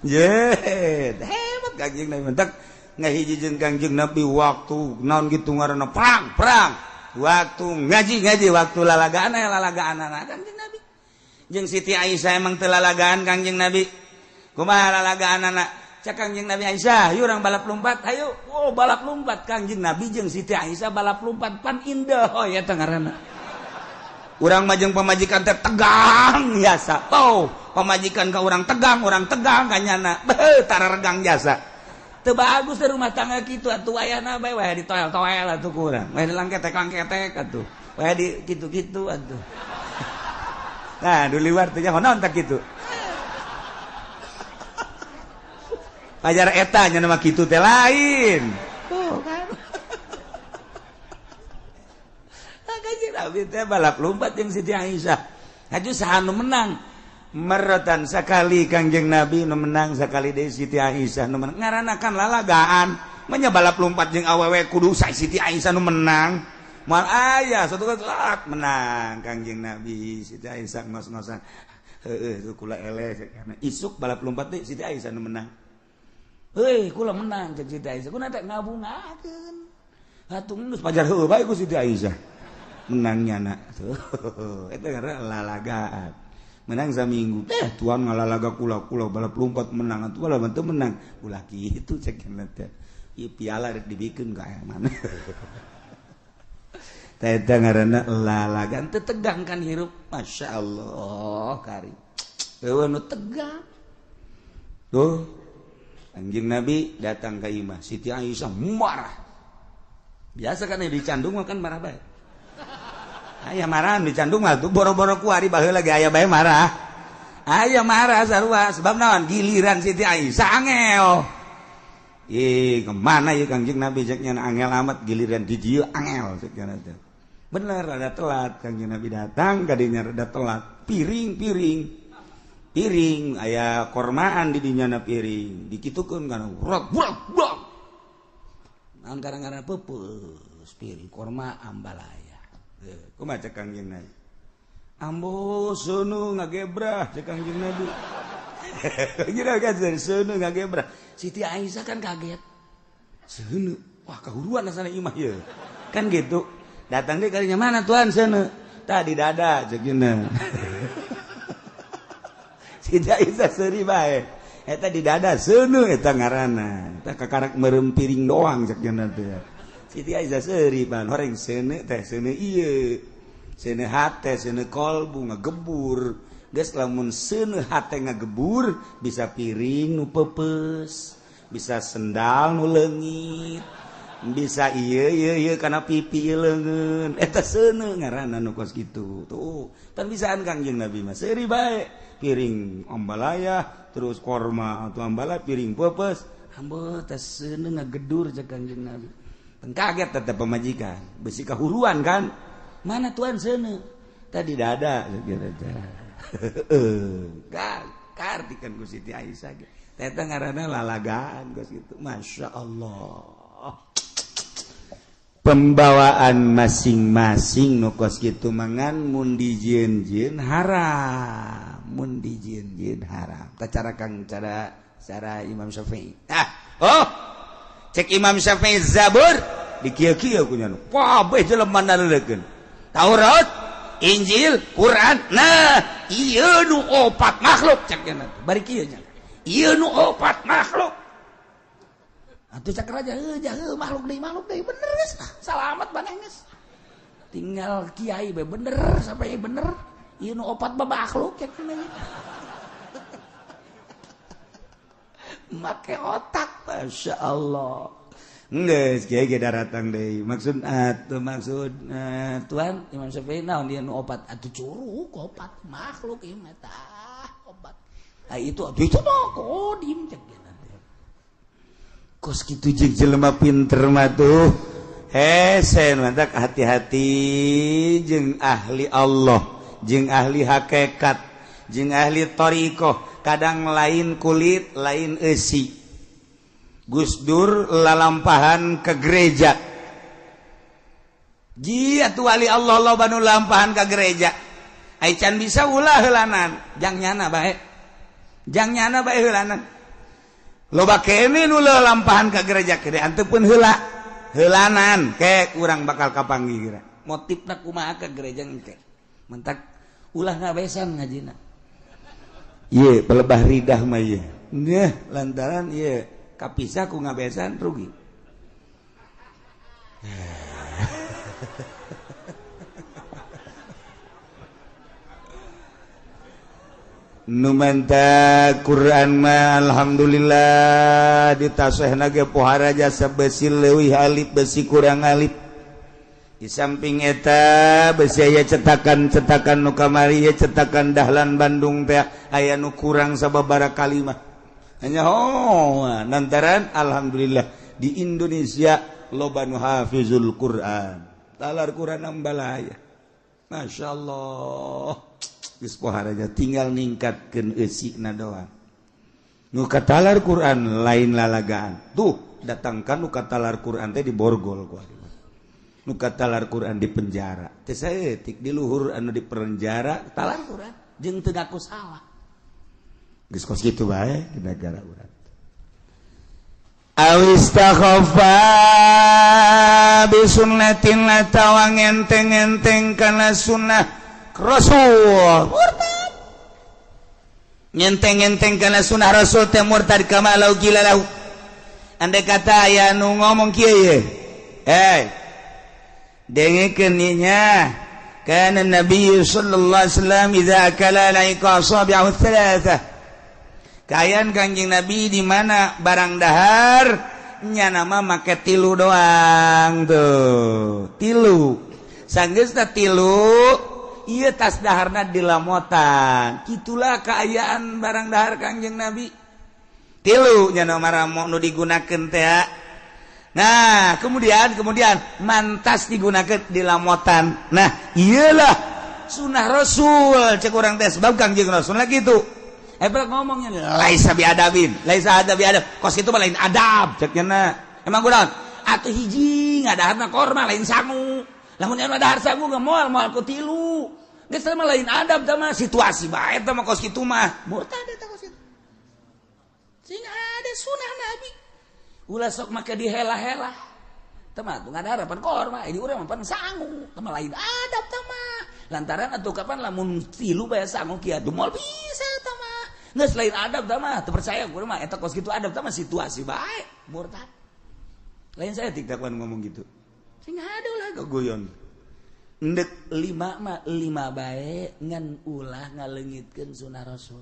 Ye, hebat Kangjeng Nabi mentak ngahiji jeung Kangjeng Nabi waktu naon kitu ngaranna perang, perang. Waktu ngaji-ngaji, waktu lalagaan aya lalagaanana Kangjeng Nabi. Jeung Siti Aisyah emang teu lalagaan Kangjeng Nabi. Kumaha lalagaanana? Cak Kangjeng Nabi Aisyah, yuk urang balap lompat, ayo. Oh, balap lompat Kangjeng Nabi jeung Siti Aisyah balap lompat pan indah oh ya teh ngaranna. Urang mah jeung pamajikan teh tegang jasa. Oh, pamajikan ka urang tegang ka nyana. Beuh, tararegang jasa. Teu bagus teh rumah tangga kitu atuh ayana bae wae ditoel-toel atuh ku urang. Wae dilangketek-langketek atuh. Wae di kitu-kitu atuh. Nah, du liwar teh nyaho naon tak kitu. Pajar eta nya mah kitu teh lain. Tuh kan. Nabi teh balap lompat jeung Siti Aisyah. Haju saha nu menang? Meratan sakali Kangjeng Nabi nu menang, sakali deui Siti Aisyah nu menang. Ngaranna kan lalagaan. Manya balap lompat jeung awewe kudu Siti Aisyah nu menang. Moal aya satu kali menang Kangjeng Nabi, Siti Aisyah ngos-ngosan. Heeh, kula eleh karena isuk balap lompat deui Siti Aisyah nu menang. Heuy, kula menang jeung Siti Aisyah. Kuna teh ngabungakeun. Atuh geus pajar heueuh bae ku Siti Aisyah. Menangnya na. Tuh, eta ngaranna lalagaan. Menang saminggu. Teh tuan ngalalaga kula-kula balap lompat menang atuh balap teu menang. Ulah kitu cek teh. Ieu piala rek dibikeun ka aya mana. Teh eta ngaranna lalagaan teu tegang kan hirup. Masya Allah kari. Eueuh nu tegang. Tuh Anjing Nabi datang ke imah, Siti Aisyah marah. Biasa kan di candung mah kan marah bae. Aya marah di candung mah tuh boro-boro kuari baheula lagi aya bae marah. Aya marah sarua sebab naon giliran Siti Aisyah angel. Ih, kemana ieu Kangjeng Nabi cek nya angel amat giliran di dieu angel cek nya teh. Bener rada telat Kangjeng Nabi datang kadinya rada telat. Piring-piring. Piring aya kormaan di dinya na piring dikitukeun kana rot brok brok. Naon kadang-kadang peupeus piring korma ambalaya. Kumaha cek Kangjeng Nabi? Ambo seuneu ngagebrah cek Kangjeng Nabi. Kira kan seuneu ngagebrah. Siti Aisyah kan kaget. Seuneu, wah kahuruan asana imah ieu. Kan gitu. Datang deui kalinya mana tuan seuneu? Tadi dada cek nya. Siti Aisyah seuri bae. Eta di dada seuneu eta ngaranna. Eta kakarak meureum piring doang cek nya teh. Siti Aisyah seuri pan horeng seuneu teh seuneu ieu. Seuneu hate, seuneu kolbu ngagebur. Geus lamun seuneu hate ngagebur bisa piring nu peupeus, bisa sendal nu leungit, bisa ieu ieu ieu kana pipi ieu leungeun. Eta seuneu ngaranna nu kos kitu. Tuh, tan bisaan Kangjeng Nabi mah seuri bae. Piring ambalaya terus korma atau ambalaya piring peupeus ambo teh seuneu ngagedur cek Kangjeng Nabi. Teu kaget tetep pamajikan besi kahuruan kan mana tuan seuneu tadi dada gitu teh. Kartikan ku Siti Aisyah ge eta ngaranna lalagaan geus kitu. Masya Allah pembawaan masing-masing nu kos kitu mangan mun dijieun-jieun haram. Mun dijieun-jieun haram. Tah cara kang cara cara Imam Syafi'i. Ah, oh. Cek Imam Syafi'i Zabur dikieu-kieu ku nya. Kabeh jelema naleukeun. Taurat, Injil, Quran. Nah, ieu nu opat makhluk cek nya. Bari kieu nya. Ieu nu opat makhluk. Atuh cek raja heuh jaheuh makhluk deui bener geus lah. Salamat maneh geus. Tinggal kiai bae bener sampai bener. Ieu nu opat mah makhluk cek nya. Make otak Masya Allah. Geus kiai ge daratang deui. Maksud atuh maksud tuan Imam Syafi'i naon ieu nu opat atuh curug opat makhluk ieu mah tah opat. Ah itu atuh itu mah kodim cek nya. Kos kitu jeung jelema pinter mah tuh. Hese mantak hati-hati jeung ahli Allah, jeung ahli hakikat, jeung ahli thariqah, kadang lain kulit, lain eusi. Gus Dur lalampahan ke gereja. Jia tuh wali Allah loba nu lampahan ke gereja. Ai can bisa ulah heulanan, jang nyana bae. Jang nyana bae heulanan. Loba kene nu lampahan ke gereja gede anteupun heula. Heulanan ke urang bakal kapanggih kira. Motifna kumaha ke gereja engke. Mentak ulah ngabesan ngajina. Ieu pelebah ridah mah ieu. Neh lantaran ieu kapisah ku ngabesan rugi. Nu manta Quran mah alhamdulillah ditasehna ge pohara jasa besi leuwih alif besi kurang alif. Di samping eta besi aya cetakan-cetakan nu kamari ye cetakan Dahlan Bandung teh aya nu kurang sababaraha kalimah. Hanya oh lantaran alhamdulillah di Indonesia loba nu hafizul Quran. Talar Quran ambalaya. Masya Allah geus pohara tinggal ningkatkeun eusina doang. Nu katalar Quran lain lalagaan. Tuh datangkan nu katalar Quran teh di borgol ku ari. Nu katalar Quran di penjara. Teh saeutik di luhur anu di penjara talar Quran jeung teu ngaku salah. Geus kos kitu bae di negara urang. Awistakhafa bisunnatin atawa ngenteng-ngenteng kana sunnah Rasul. Murtad. Ngenteng-ngenteng kana sunnah Rasul teh murtad kama lau qila lahu. Andai kata aya nu ngomong kieu ye. Eh. Dengekeun nya. Kana Nabi sallallahu alaihi wasallam idza akala laika asabi'ahu tsalatsa. Kayan Kangjeng Nabi di mana barang dahar nya nama make tilu doang tuh. Tilu. Sanggeusna tilu, ieu tas daharna dilamotan. Kitulah kaayaan barang dahar Kangjeng Nabi. Tilu nya nama ramo nu digunakeun teh. Nah, kemudian mantas digunakeun dilamotan. Nah, iyalah sunah Rasul cek urang teh sebab Kangjeng Rasul lah kitu. Ebel ngomongnya laisa bi adabin, laisa adab bi adab. Kos itu mah lain adab cek nya. Emang kunaon? Atuh hiji ngadaharna korma lain sangu. Lamun anu dahar sangu ge moal moal ku tilu. Geus mah lain adab tah mah situasi bae tah mah kos kitu mah. Murtad eta kos kitu. Sing ada sunah Nabi. Ulah sok make dihela-hela. Tah mah tuh ngadahar pan korma, ini urang mah pan sangu. Tah mah lain adab tah mah. Lantaran atuh kapan lamun tilu bae sangu kieu atuh moal bisa tah mah. Geus lain adab tah mah, teu percaya kuring mah eta kos kitu adab tah mah situasi bae, murtad. Lain saya tiktakan ngomong gitu. Sing ada ulah gogoyon. Ndek lima mah lima bae ngan ulah ngaleungitkeun sunah Rasul.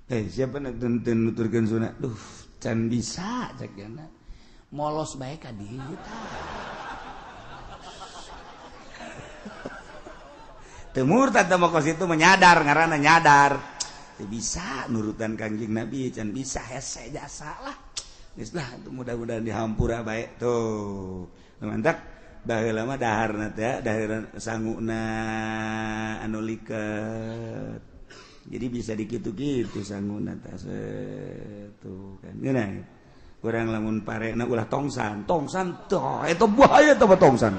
Siapa nu teu nuturkeun sunah? Duh, can bisa cek jana. Molos bae ka dieu tah. Teu murtad tah mah kos itu menyadar ngaranna nyadar. Teu bisa nurutan Kangjeng Nabi can bisa hese jasa lah. Geus lah mudah-mudahan dihampura bae tuh. Mantap baheula mah daharna teh dahar sanguna anu liket. Jadi bisa dikitu-kitu sanguna teh tuh kan. Ngeunah. Urang lamun parena ulah tongsan, tongsan tah eta bahaya teh tongsan.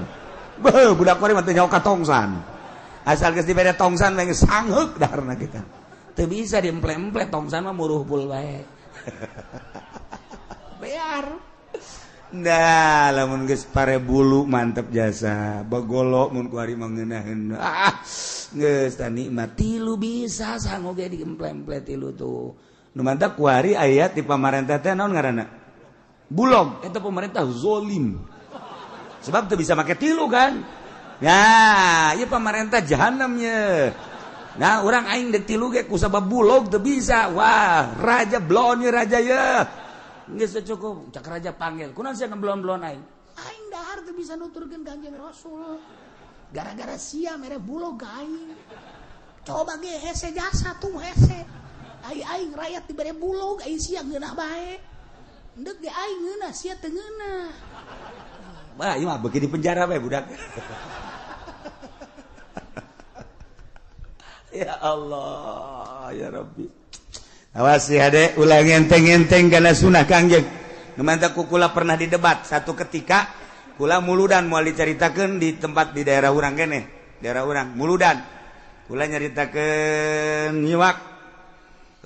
Beuh budak kuari mah teu nyaho ka tongsan. Asal geus dibere tongsan mah geus sangheuk daharna kita. Teu bisa diemple-emple tongsan mah muruhpul bae. Bear. Nah, lamun geus pare bulu mantep jasa. Bagolo mun kuari mah ngeunaheun. Ah, geus tah nikmat tilu bisa sangu ge diemple-emple tilu tuh. Nu mantap kuari aya di pamarentah teh naon ngaranna? Bulog. Eta pemerintah zolim. Sebab teu bisa make tilu kan. Ya, ieu pamarentah jahanam ye. Nah, orang aing dek tilu ge kusabab bulog teu bisa. Wah, raja blon ye raja ye. Geus cukup, cak raja panggil. Kunaon sia ngeblon-blon aing? Aing dahar teu bisa nuturkeun Kangjeng Rasul. Gara-gara sia mere bulog ka aing. Coba ge hese jasa tuh hese. Ai aing rakyat dibere bulog, ai sia ngeunah bae. Endek ge aing ngeunah, sia teu ngeunah. Wah, ieu mah beuki di penjara bae budak. Ya Allah, ya Rabbi. Awas ya adek, ulah ngenteng-ngenteng kana sunah Kangjeng. Nu mantap ku kula pernah didebat satu ketika kula muludan moal dicaritakeun di tempat di daerah urang keneh, daerah urang muludan. Kula nyaritakeun nyiwak.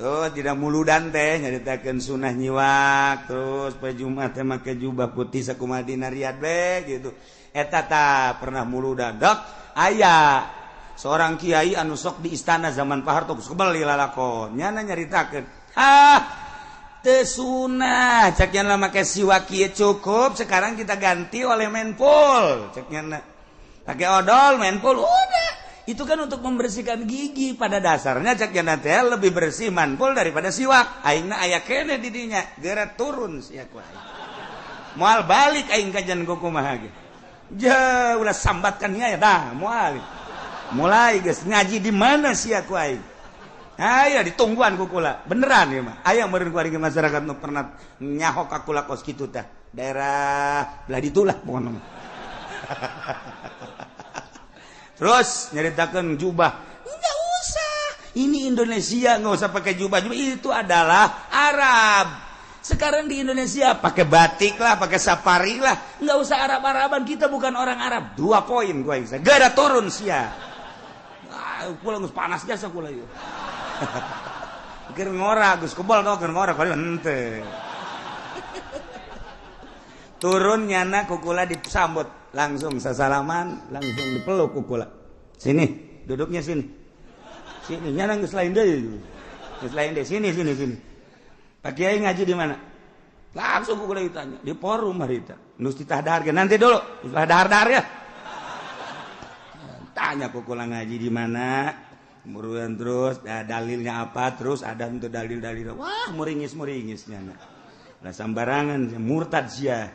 Oh, tidak muludan teh nyaritakeun sunah nyiwak, terus poe Jumat teh make jubah putih sakumaha dina Riyadh we gitu. Eta tah pernah muludan. Dok, aya seorang kiai anu sok di istana zaman Pak Harto geus kebel lalakon nyana nyaritakeun ah teu sunah cek nya make siwak kieu cukup sekarang kita ganti oleh menpul cek nya pakai odol menpul udah itu kan untuk membersihkan gigi pada dasarnya cek nya teh lebih bersih manpul daripada siwak aingna aya keneh di dinya geura turun sia ku aing moal balik aing kajian kumaha ge ja ulah sambatkan nya ya dah moal mulai guys ngaji di mana sih aku aing Aya ditungguan ku kula beneran ya mah aya meureun ku ari masyarakat nu pernah nyaho ka kula kos kitu tah daerah belah ditulah pokona mah. Terus nyeritakan jubah, nggak usah. Ini Indonesia nggak usah pakai jubah. Jubah itu adalah Arab. Sekarang di Indonesia pakai batik lah, pakai safari lah, nggak usah Arab-Araban. Kita bukan orang Arab. 2 poin gua bisa. Gak ada turun sia. Ah, kula geus panas jasa kula ieu. Keur ngora geus kebal tau keur ngora kali henteu. Turun nyana kukula disambut langsung sasalaman, langsung dipeluk kukula. Sini, duduknya sini. Sini nyana geus lain deui. Geus lain deui, sini sini sini. Pak Kiai ngaji di mana? Langsung kukula ditanya, di forum harita. Nus ditah dahar nanti dulu, ulah dahar-dahar ya. Tanya kukula ngaji di mana? Kemudian terus dalilnya apa? Terus ada untuk dalil-dalil. Wah, muringis-muringis nyana. Lah sambarangan murtad sia.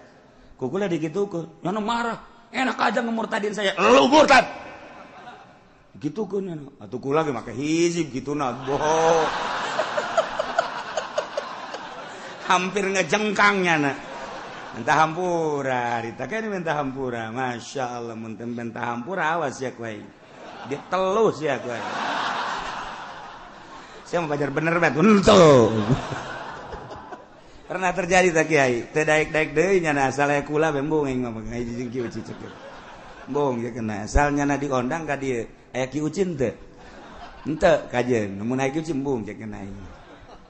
Kukula dikitukeun, nyana marah. Enak aja ngemurtadin saya. Lu murtad. Gitukeun nyana. Atuh kula ge make hizib gitu na. Boh. Hampir ngejengkang nyana. Minta hampura, harita kan minta hampura. Masya Allah, mun minta hampura awas ya kuai. Dia telus ya kuai. Saya mau pajar bener banget. Untung. Pernah terjadi tak kiai? Teu daek-daek deui nyana asal aya kula bembung aing mah ngaji jeung Ki Uci cek. Bong ya kena asal nyana diondang ka dieu. Aya Ki Uci teu? Henteu kajeun. Mun aya Ki Uci embung cek kena aing.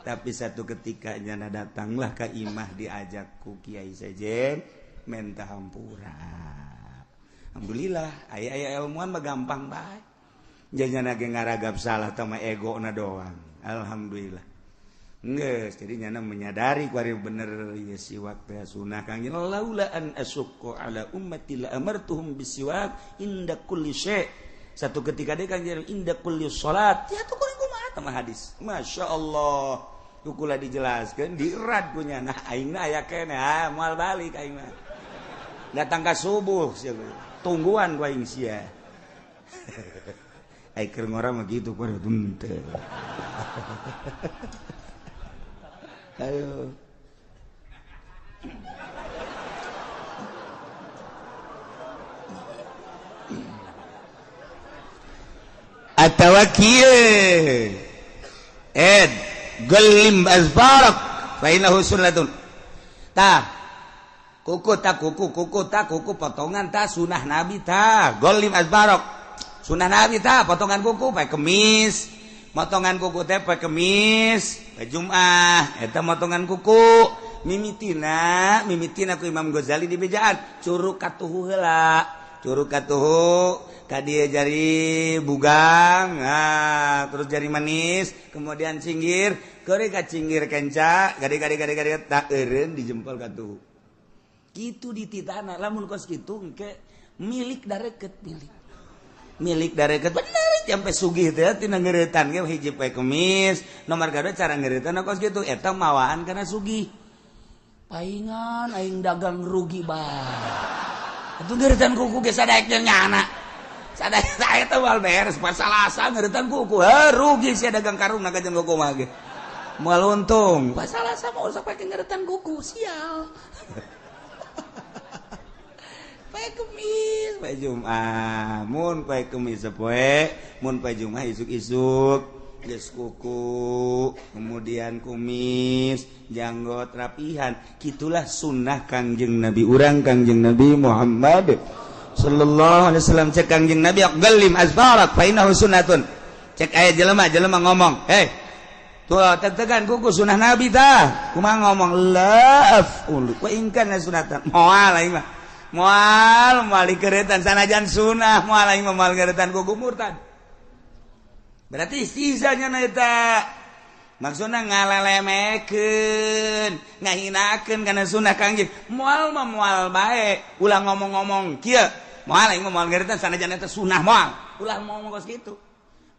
Tapi satu ketika nyana datanglah ke imah diajak ku Kiai Sejen minta hampura. Alhamdulillah aya-aya ilmuwan mah gampang bae. Janyana ge ngaragap salah teh mah egona doang. Alhamdulillah. Geus jadi nyana menyadari kuari bener ieu siwak teh sunah Kangjeng laula an asyqa ala ummati la amartuhum bisiwak inda kulli syai. Satu ketika deui Kangjeng inda kulli salat. Ya tuh kuring kumaha teh hadis. Masyaallah. Kukula dijelaskeun dierat ku nyana aingna aya keneh ah moal balik aing mah. Datang ka subuh sia. Tungguan ku aing sia. Ai keur ngora mah kitu kuari henteu. Ayo. Atawa kieu. Ed gelim azfarak fa innahu sunnatun. Tah. Kuku tak kuku, kuku tak kuku potongan tah sunah Nabi tah. Gelim azfarak. Sunah Nabi tah potongan kuku pae kemis. Motongan kuku teh poe Kemis, poe Jumat, eta motongan kuku. Mimitina, mimitina ku Imam Ghazali di bejaan, curug katuhu heula. Curug katuhu ka dieu jari bugang, nah, terus jari manis, kemudian cinggir, keuri ka cinggir kenca, gade-gade-gade-gade tak eureun di jempol katuhu. Kitu dititana, lamun kos kitu engke milik dareket milik. Milik dareket bener sampai sugih teh tina ngeuretan ge hiji poe Kemis, nomor kadua cara ngeuretan kos kitu eta mawaan kana sugih. Paingan aing dagang rugi bae. Atuh ngeuretan kuku ge sadaek jeung nyana. Sadaek eta moal beres pasalasa ngeuretan kuku. Heuh rugi sia dagang karung na jeung kuku mah ge. Moal untung. Pasalasa mah usah pake ngeuretan kuku sial. Poe Kemis, poe Jumat, mun poe Kemis sapoe, mun poe Jumat isuk-isuk geus kuku, kemudian kumis, janggot rapihan. Kitulah sunnah Kangjeng Nabi urang Kangjeng Nabi Muhammad sallallahu alaihi wasallam. Cek Kangjeng Nabi gelim azfarak fa innahu sunnatun. Cek aya jelema-jelema ngomong, "Hei, tuh teg-tegan kuku sunnah Nabi tah." Kumaha ngomong? La af'ulu wa in kana sunnatan. Moal aing mah. Moal moal dikeretan sanajan sunah moal aing mah moal keretan kuku murtad. Berarti sisanya na eta maksudna ngalelemekeun, ngahinakeun kana sunah Kangjeng. Moal mah moal bae, ulah ngomong-ngomong kieu. Moal aing mah moal ngeretan sanajan eta sunah moal. Ulah ngomong kos kitu.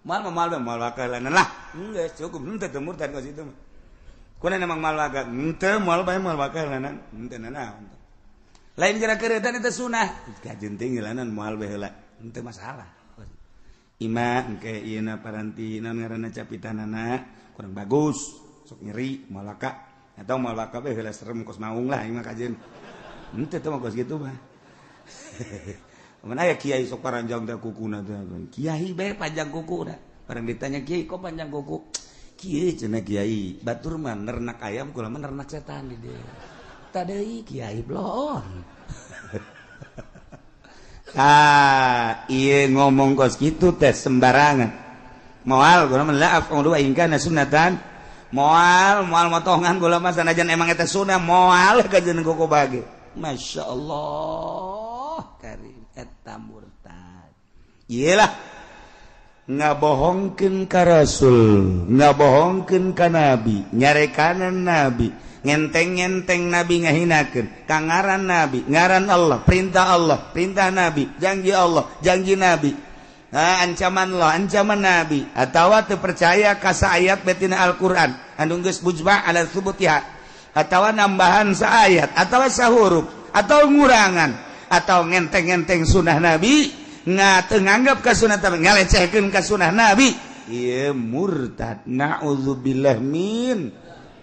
Moal mah moal bae moal wakalanan lah. Geus cukup henteu teu murtad kos kitu mah. Kuna emang moal wakal, henteu moal bae moal wakalanan, henteu nanaon. Lain kira keretan itu sunah kajen tinggilanan moal bae heula henteu masalah. Ima engke ieu na paranti naon ngaranna capitanana kurang bagus sok nyeri moal waka atau moal waka bae heula serem kos maung lah ima kajen henteu teh mah kos kitu mah. Mun aya kiai sok paranjang teh kukuna teh. Kiai bae panjang kukuna. Barang ditanya kiai kok panjang kuku? Kieu cenah kiai, batur mah nernak ayam kula mah nernak setan di dieu. Tadeuy kiai bloon. Ah, ieu ngomong kos kitu teh sembarangan. Moal kula mah la af'ulu in kana sunnatan. Moal moal motongan kula mah sanajan emang eta sunnah moal kajeun kuku bage. Masya Allah karim eta murtad. Iyalah ngabohongkeun ka Rasul, ngabohongkeun ka Nabi, nyarekanan Nabi, ngenteng-ngenteng Nabi ngahinakeun, ka ngaran Nabi, ngaran Allah, perintah Allah, perintah Nabi, janji Allah, janji Nabi. Nah, ancaman Allah, ancaman Nabi, atawa teu percaya ka saayat betina Al-Qur'an, anu geus mujma' ala tsubutiha, atawa nambahan saayat, atawa sahuruf, atau ngurangan, atau ngenteng-ngenteng sunnah Nabi, teu nganggap ka sunnah Nabi, ngalecehkeun ka sunnah Nabi, ieu murtad. Na'udzubillah min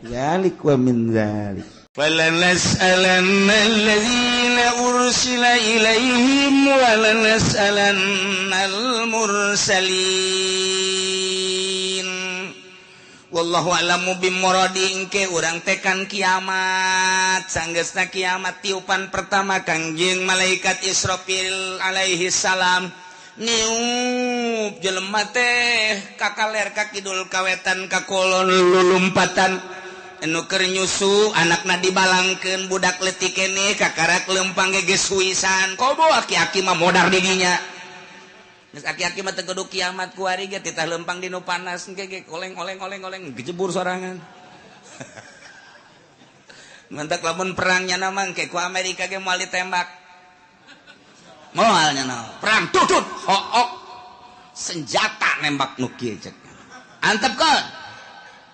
dzalik wa min dzalik. فَلَنَسْأَلَنَّ الَّذِينَ أُرْسِلَ إِلَيْهِمْ وَلَنَسْأَلَنَّ الْمُرْسَلِينَ. Wallahu a'lamu bimuradi. Engke urang tekan kiamat, sanggeusna kiamat tiupan pertama Kangjeng malaikat Israfil alaihi salam niup, jelema teh kakaler ka kidul kawetan kakolon lulumpatan. Anu keur nyusu anakna dibalangkeun, budak leutik keneh kakarak lempang ge geus huisan. Komo aki-aki mah modar didinya. Geus aki-aki mah teu kudu kiamat kuari ge titah lempang di nu panas engke ge oleng oleng oleng oleng gejebur sorangan. Mantak lamun perangnya mah engke ku Amerika ge moal ditembak. Moal nya perang tutut hook senjata nembak nu kieu cek. Antepkeun.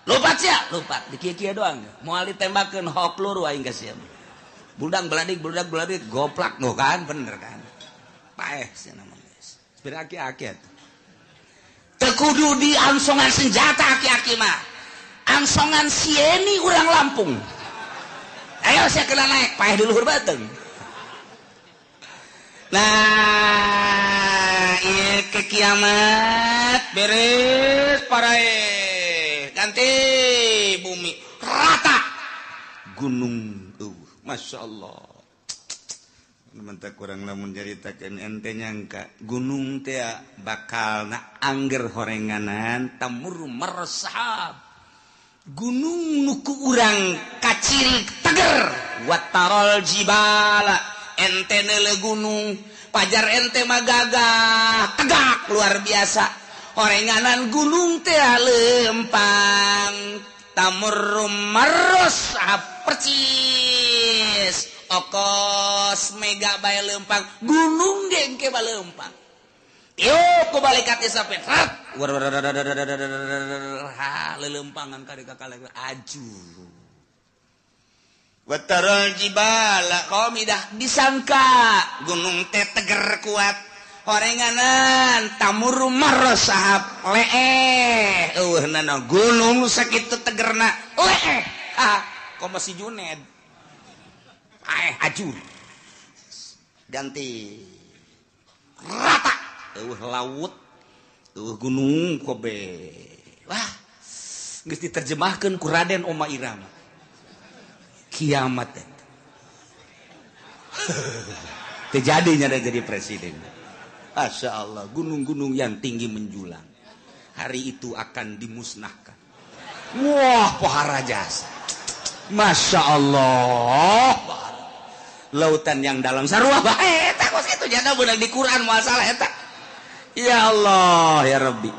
Lupat sia, lupat. Di kieu-kieu doang. Moal ditembakeun hok peluru aing ka sia. Budak beladik, budak beladik goplak nu kan bener kan. Paeh sia nama geus. Sebenarnya aki-aki atuh. Teu kudu diangsongan senjata aki-aki mah. Angsongan sieni urang Lampung. Ayo sia kena naik, paeh di luhur beuteung. Nah, ieu ke kiamat beres parae. Ganti bumi rata gunung Masya Allah. Mentah kurang lamun nyaritakeun ente nyangka gunung teh bakal na angger horenganan tamur mersahab. Gunung nu ku urang kaciri teger watarol jibala ente neule gunung pajar ente mah gagah tegak luar biasa. Horenganan gunung teh lempang tamur marros percis okos mega bae lempang gunung ge engke bae lempang. Tiup ku malaikat Israfil. Ha lelempangan ka kakale aju. Watarul jibala qamidah disangka gunung teh teger kuat. Horenganan tamur marosahab leeh eueuh nana gunung sakitu tegerna leeh ah komo si Juned aeh ajur ganti rata eueuh laut eueuh gunung kobe. Wah geus diterjemahkeun ku Raden Oma Irama kiamat eta teu jadinya jadi presiden. Masya Allah, gunung-gunung yang tinggi menjulang hari itu akan dimusnahkan. Wah, pohara jasa. Masya Allah, lautan yang dalam sarua bae eta kos kitu janda beunang di Quran moal salah eta. Ya Allah, ya Rabbi.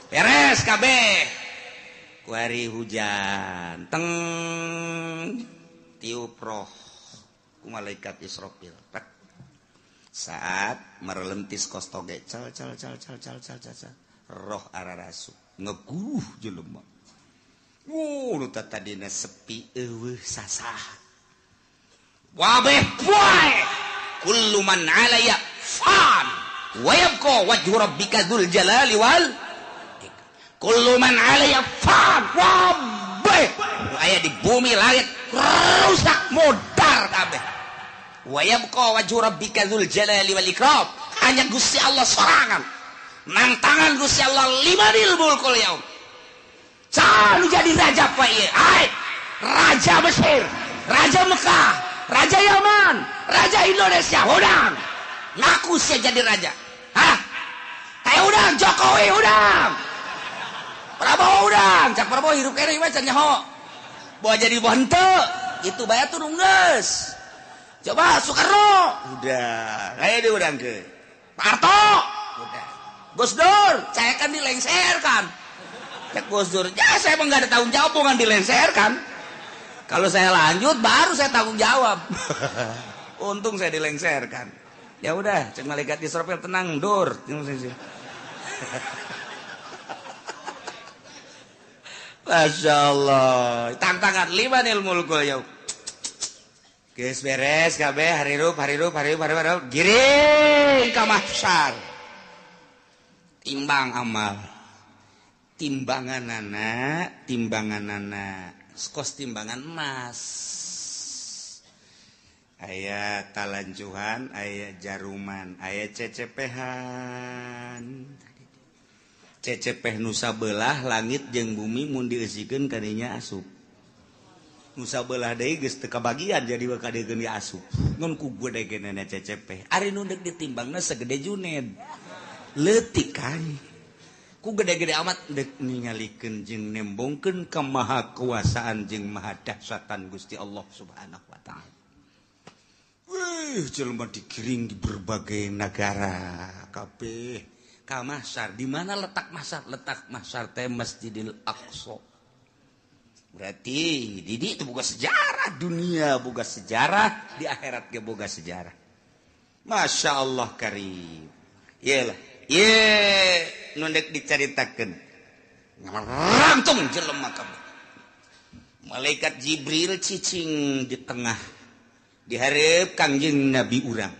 Beres kabeh. Kuari hujan, teng tiup roh ku malaikat Israfil. Saat merelentis kos toge cal cal cal cal cal cal cal roh ararasu ngeguruh jelema. Wuh, nu tadina sepi eueuh sasah. Wabeh poe kullu man 'alaya fan wa yabqa wajhu rabbika dzul jalali wal ikram. Kullu man 'alaya fan wabeh nu aya di bumi langit rusak modar kabeh. Wa yabqa wajhu rabbika dzul jalali wal ikram. Hanya Gusti Allah sorangan. Nang tangan Gusti Allah limanil mulkul yaum. Saha nu jadi raja poe ieu? Hai, Raja Mesir, Raja Mekah, Raja Yaman, Raja Indonesia, hudang. Ngaku sia jadi raja. Hah? Kayak hudang Jokowi, hudang. Prabowo hudang, cak Prabowo hirup keneh mah can nyaho. Bawa jadi bawa henteu, itu bae tuh geus. Coba Soekarno, udah, kayak dia udang ke. Pak Harto, udah. Gus Dur, saya kan dilengserkan. Cek Gus Dur, ya saya emang nggak ada tanggung jawab, bukan dilengserkan. Kalau saya lanjut, baru saya tanggung jawab. Untung saya dilengserkan. Ya udah, cek malaikat Israfil, tenang, Dur. Masya Allah. Tantangan limanil mulkul yaum. Geus beres kabeh, harirup harirup harirup harirup harirup, giring ka mahsyar. Timbang amal. Timbanganana, timbanganana kos timbangan emas. Aya talanjuhan, aya jaruman, aya cecepehan. Cecepeh nusa belah langit jeung bumi mun dieusikeun kadinya asup. Nusa belah deui geus teu kabagian jadi kadegeun ge asup. Ngan ku gede-gedena cecepeh. Ari nu deuk ditimbangna segede Juned. Leutik kan. Ku gede-gede amat dek ningalikeun jeung nembongkeun kemahakuasaan jeung maha dahsyatan Gusti Allah Subhanahu wa taala. Wih, jelema digiring di berbagai negara kabeh ka mahsyar. Di mana letak mahsyar? Letak mahsyar teh Masjidil Aqsa. Berarti di itu boga sejarah dunia, boga sejarah di akhirat ge boga sejarah. Masya Allah karim. Iyalah, ye nu dek dicaritakeun. Ngarangtung jelema kabeh. Malaikat Jibril cicing di tengah dihareup Kangjeng Nabi urang.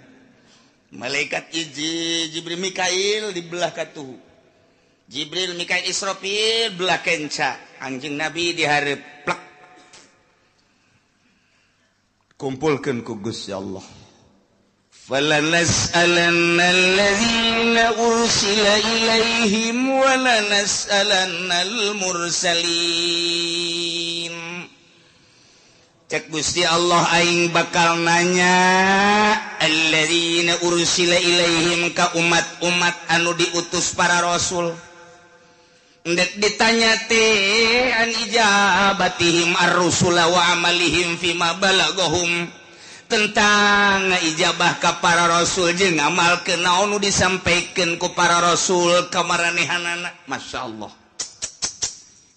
Malaikat hiji Jibril Mikail di belah katuhu. Jibril Mikail Israfil belah kenca. Kangjeng Nabi dihareup plek. Kumpulkeun ku Gusti Allah. فَلَنَسْأَلَنَّ الَّذِينَ أُرْسِلَ إِلَيْهِمْ وَلَنَسْأَلَنَّ الْمُرْسَلِينَ. Cek Gusti Allah aing bakal nanya alladzina ursila ilaihim ka umat-umat anu diutus para rasul. Ndek ditanya teh an ijabatihim ar-rusula wa amalihim fima balagahum, tentang ijabah ka para rasul jeung ngamalkeun naon nu disampaikeun ku para rasul ka maranehanana. Masya Allah.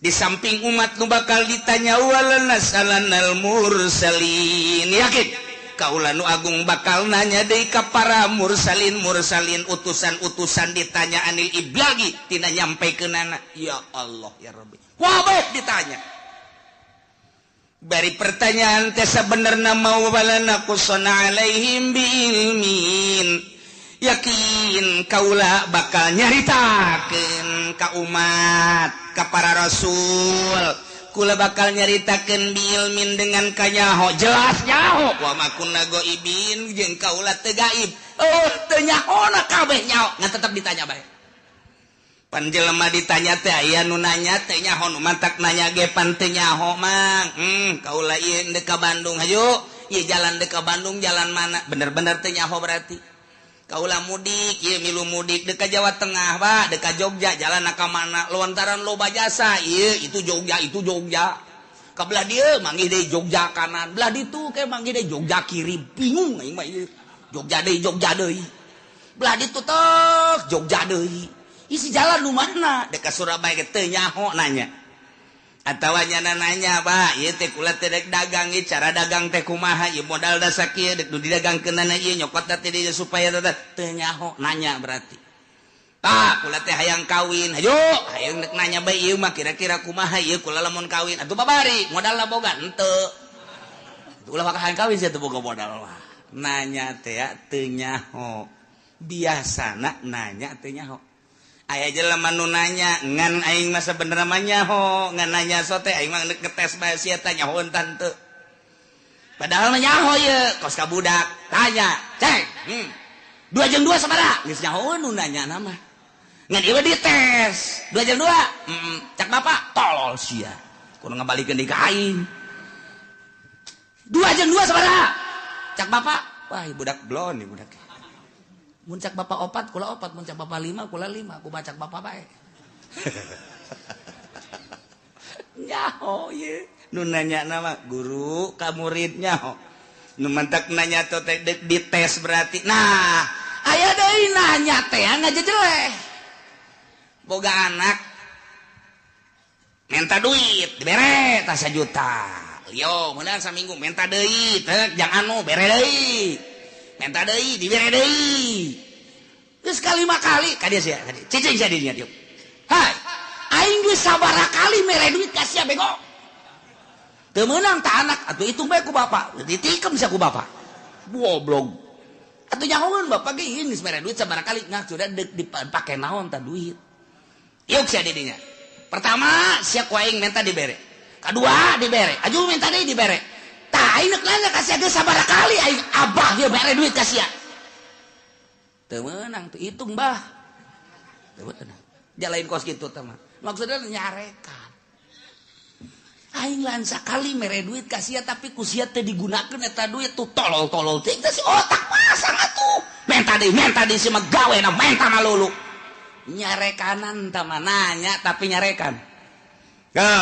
Di samping umat nu bakal ditanya walanasalannal mursalin, yakin kaula nu agung bakal nanya deui ka para mursalin mursalin, utusan-utusan ditanya anil iblagi tina nyampaikeunana. Ya Allah ya Rabbi, wabeh ditanya. Bari pertanyaan teh sabenerna mau walana qusana alaihim biilmin, yakin kaula bakal nyaritakeun ka umat, ka para rasul. Kula bakal nyaritakeun biilmin dengan kanyaho, jelas nyaho. Wa ma kunna ghaibin, jeung kaula teu gaib. Oh, teu nyahona kabeh nyaho, ngan tetep ditanya bae. Pan jelema ditanya teh aya nu nanya teh nyaho, nu mantak nanya ge pan teu nyaho mang. Kaula ieu deuk ka Bandung, hayu. Ieu jalan deuk ka Bandung jalan mana? Bener-bener teu nyaho berarti. Kaula mudik, ieu milu mudik deuk ka Jawa Tengah, Pak, deuk ka Jogja, jalan ka mana? Lontaran loba jasa, ieu itu Jogja, itu Jogja. Ka belah dieu manggih deui Jogja kanan, belah ditu ke manggih deui Jogja kiri, bingung aing mah ieu. Jogja deui, Jogja deui. Belah ditu tek Jogja deui. Isi jalan nu mana? Dek ka Surabaya ge teu nyaho nanya. Atawa nyana nanya, Pak, ieu teh kula teh dek dagang ieu cara dagang teh kumaha? Ieu modal da sakieu dek nu didagangkeunana ieu nyokot teh dieu supaya teu nyaho nanya berarti. Pak, kula teh hayang kawin. Hayu, hayang dek nanya bae ieu mah kira-kira kumaha ieu kula lamun kawin. Atuh babari, modalna boga henteu. Ulah bakal hayang kawin sia teu boga modal mah. Nanya teh teu nyaho. Biasana nanya teu nyaho. Aya jelema nu nanya ngan aing mah sabenerna mah nyaho, ngan nanya sote aing mah ngetes bae sia teh nyaho tante. Padahal mah nyaho ye kos ka budak tanya cek 2 jeung 2 sabaraha geus nyaho nu nanya nama ngan ieu dites 2 jeung 2 cak bapak tolol sia kudu ngabalikeun deui ka aing 2 jeung 2 sabaraha cak bapak wah budak blon nih budak mun cak bapak 4 kula 4 mun cak bapak 5 kula 5 kumaha cak bapak bae nyaho ye nu nanya nama guru ka murid nyaho nu mantak nanya teh dites berarti nah aya deui nanya teh ngajejeleh boga anak minta duit dibere tah 1 juta yo meunang saminggu minta deui teh jang anu bere deui minta deui dibere deui geus kalima kali ka dieu sia ka dieu cicing sia dinya dieu hai aing geus sabaraha kali mere duit ka sia bego teu meunang ta anak atuh hitung bae ku bapak ditikem sia ku bapak goblok atuh nyahoeun bapak ge ieu geus mere duit sabaraha kali ngah sudah deuk dipake naon ta duit yuk sia di dinya pertama sia ku aing minta dibere kadua dibere aju minta deui dibere tah aing neuk nanya ka sia geus sabaraha kali aing abah ieu mere duit ka sia teu meunang teu hitung bah teu meunang jalain kos kitu teh mah maksudna nyarekan aing lan sakali mere duit ka sia tapi ku sia teu digunakeun eta duit tuh tolol-tolol teh si otak pasang atuh menta deui si mah gawena menta malulu nyarekanan tah mah nanya tapi nyarekan go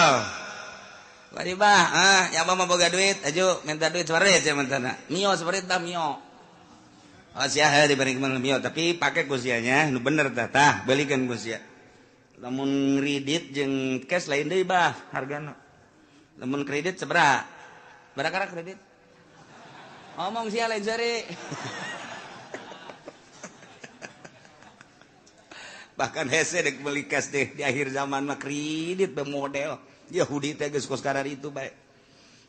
bari bah ah nya mah boga duit aju minta duit sabarit sia mentana mio sabarit tah mio oh sia heuh diberi mio tapi pake ku sia nya nu bener tah tah belikeun ku sia lamun kredit jeung cash lain deui bah hargana lamun kredit sabaraha berapa kredit ngomong sia lain seri bahkan hese dek beli cash deh di akhir zaman mah kredit be model Yahudi teh geus kos karar itu bae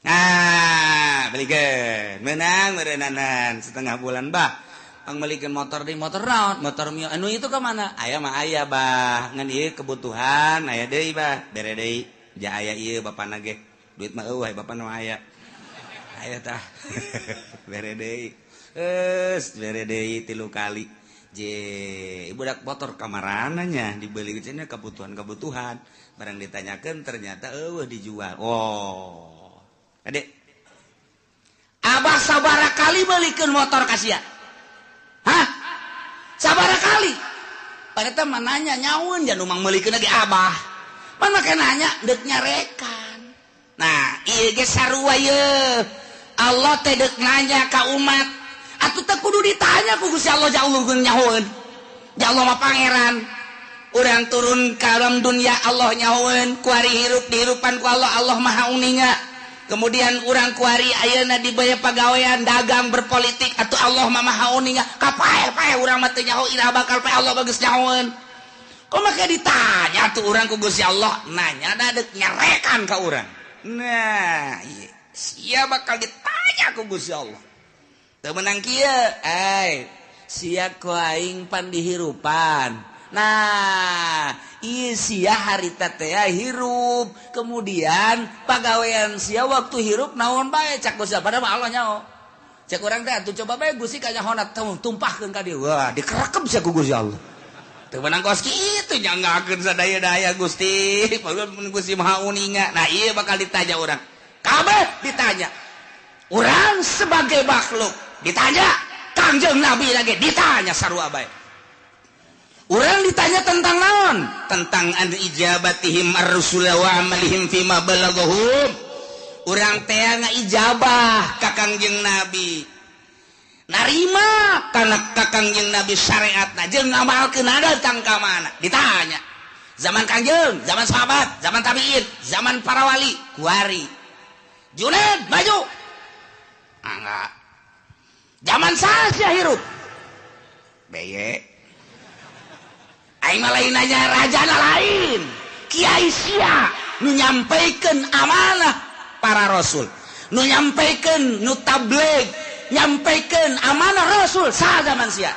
nah belikeun meunang meureunnanan setengah bulan bah pangmelikeun motor di motor naon motor mio anu itu ka mana aya mah aya bah ngan ieu kebutuhan aya deui bah bere deui ja aya ieu bapana ge duit mah eueuh bapak nu aya aya tah bere deui geus bere deui 3 kali je budak motor kamarana nya dibeli cenah kebutuhan-kebutuhan barang ditanyakeun ternyata eueuh dijual oh adek abah sabaraha kali meulikeun motor ka sia hah sabaraha kali pada mah nanya nyaun ja nu mang meulikeun lagi abah pan make nanya deuk nyarekan nah ieu ge sarua ye Allah teh deuk nanya ka umat atuh teh kudu ditanya ku Gusti Allah ja Allah nyahoeun ja Allah mah pangeran urang turun ka alam dunya Allah nyahoeun kuari hirup dihirupan ku Allah Allah maha uninga kemudian urang kuari ayeuna dibaya pagawean dagang berpolitik atuh Allah mah maha uninga kapae-pae urang mah teu nyaho iraha bakal pae Allah bagus nyahoeun kok make ditanya tuh urang ku Gusti Allah nanya da deuk nyarekan ka urang nah ieu sia bakal ditanya ku Gusti Allah teu meunang kieu ai sia ku aing pan dihirupan nah ieu sia harita teh hirup kemudian pagawean sia waktu hirup naon bae cak Gusti padahal mah Allah nyaho cek urang teh atuh coba bae Gusti kanyahona tumpahkeun ka dieu wah dikerekep sia ku Gusti Allah teu meunang kos kitu nyanggakeun sadaya-daya Gusti padahal mun Gusti Maha Uninga nah ieu bakal ditanya urang kabeh ditanya urang sebagai makhluk ditanya Kangjeng Nabi lagi ditanya sarua bae urang ditanya tentang naon tentang an ijabatihim ar-rusul wa amalihim fima balaghahum urang teh ngaijabah ka Kangjeng Nabi narima kana ka Kangjeng Nabi syariatna jeung ngamalkeun datang ka mana ditanya zaman Kangjeng zaman sahabat zaman tabiin zaman para wali kuari Junaid maju enggak zaman saha hirup beye aing mah lain nanya rajana lain kiai sia nu nyampaikan amanah para rasul nu nyampaikan nu tabligh nyampaikan amanah rasul saha zaman sia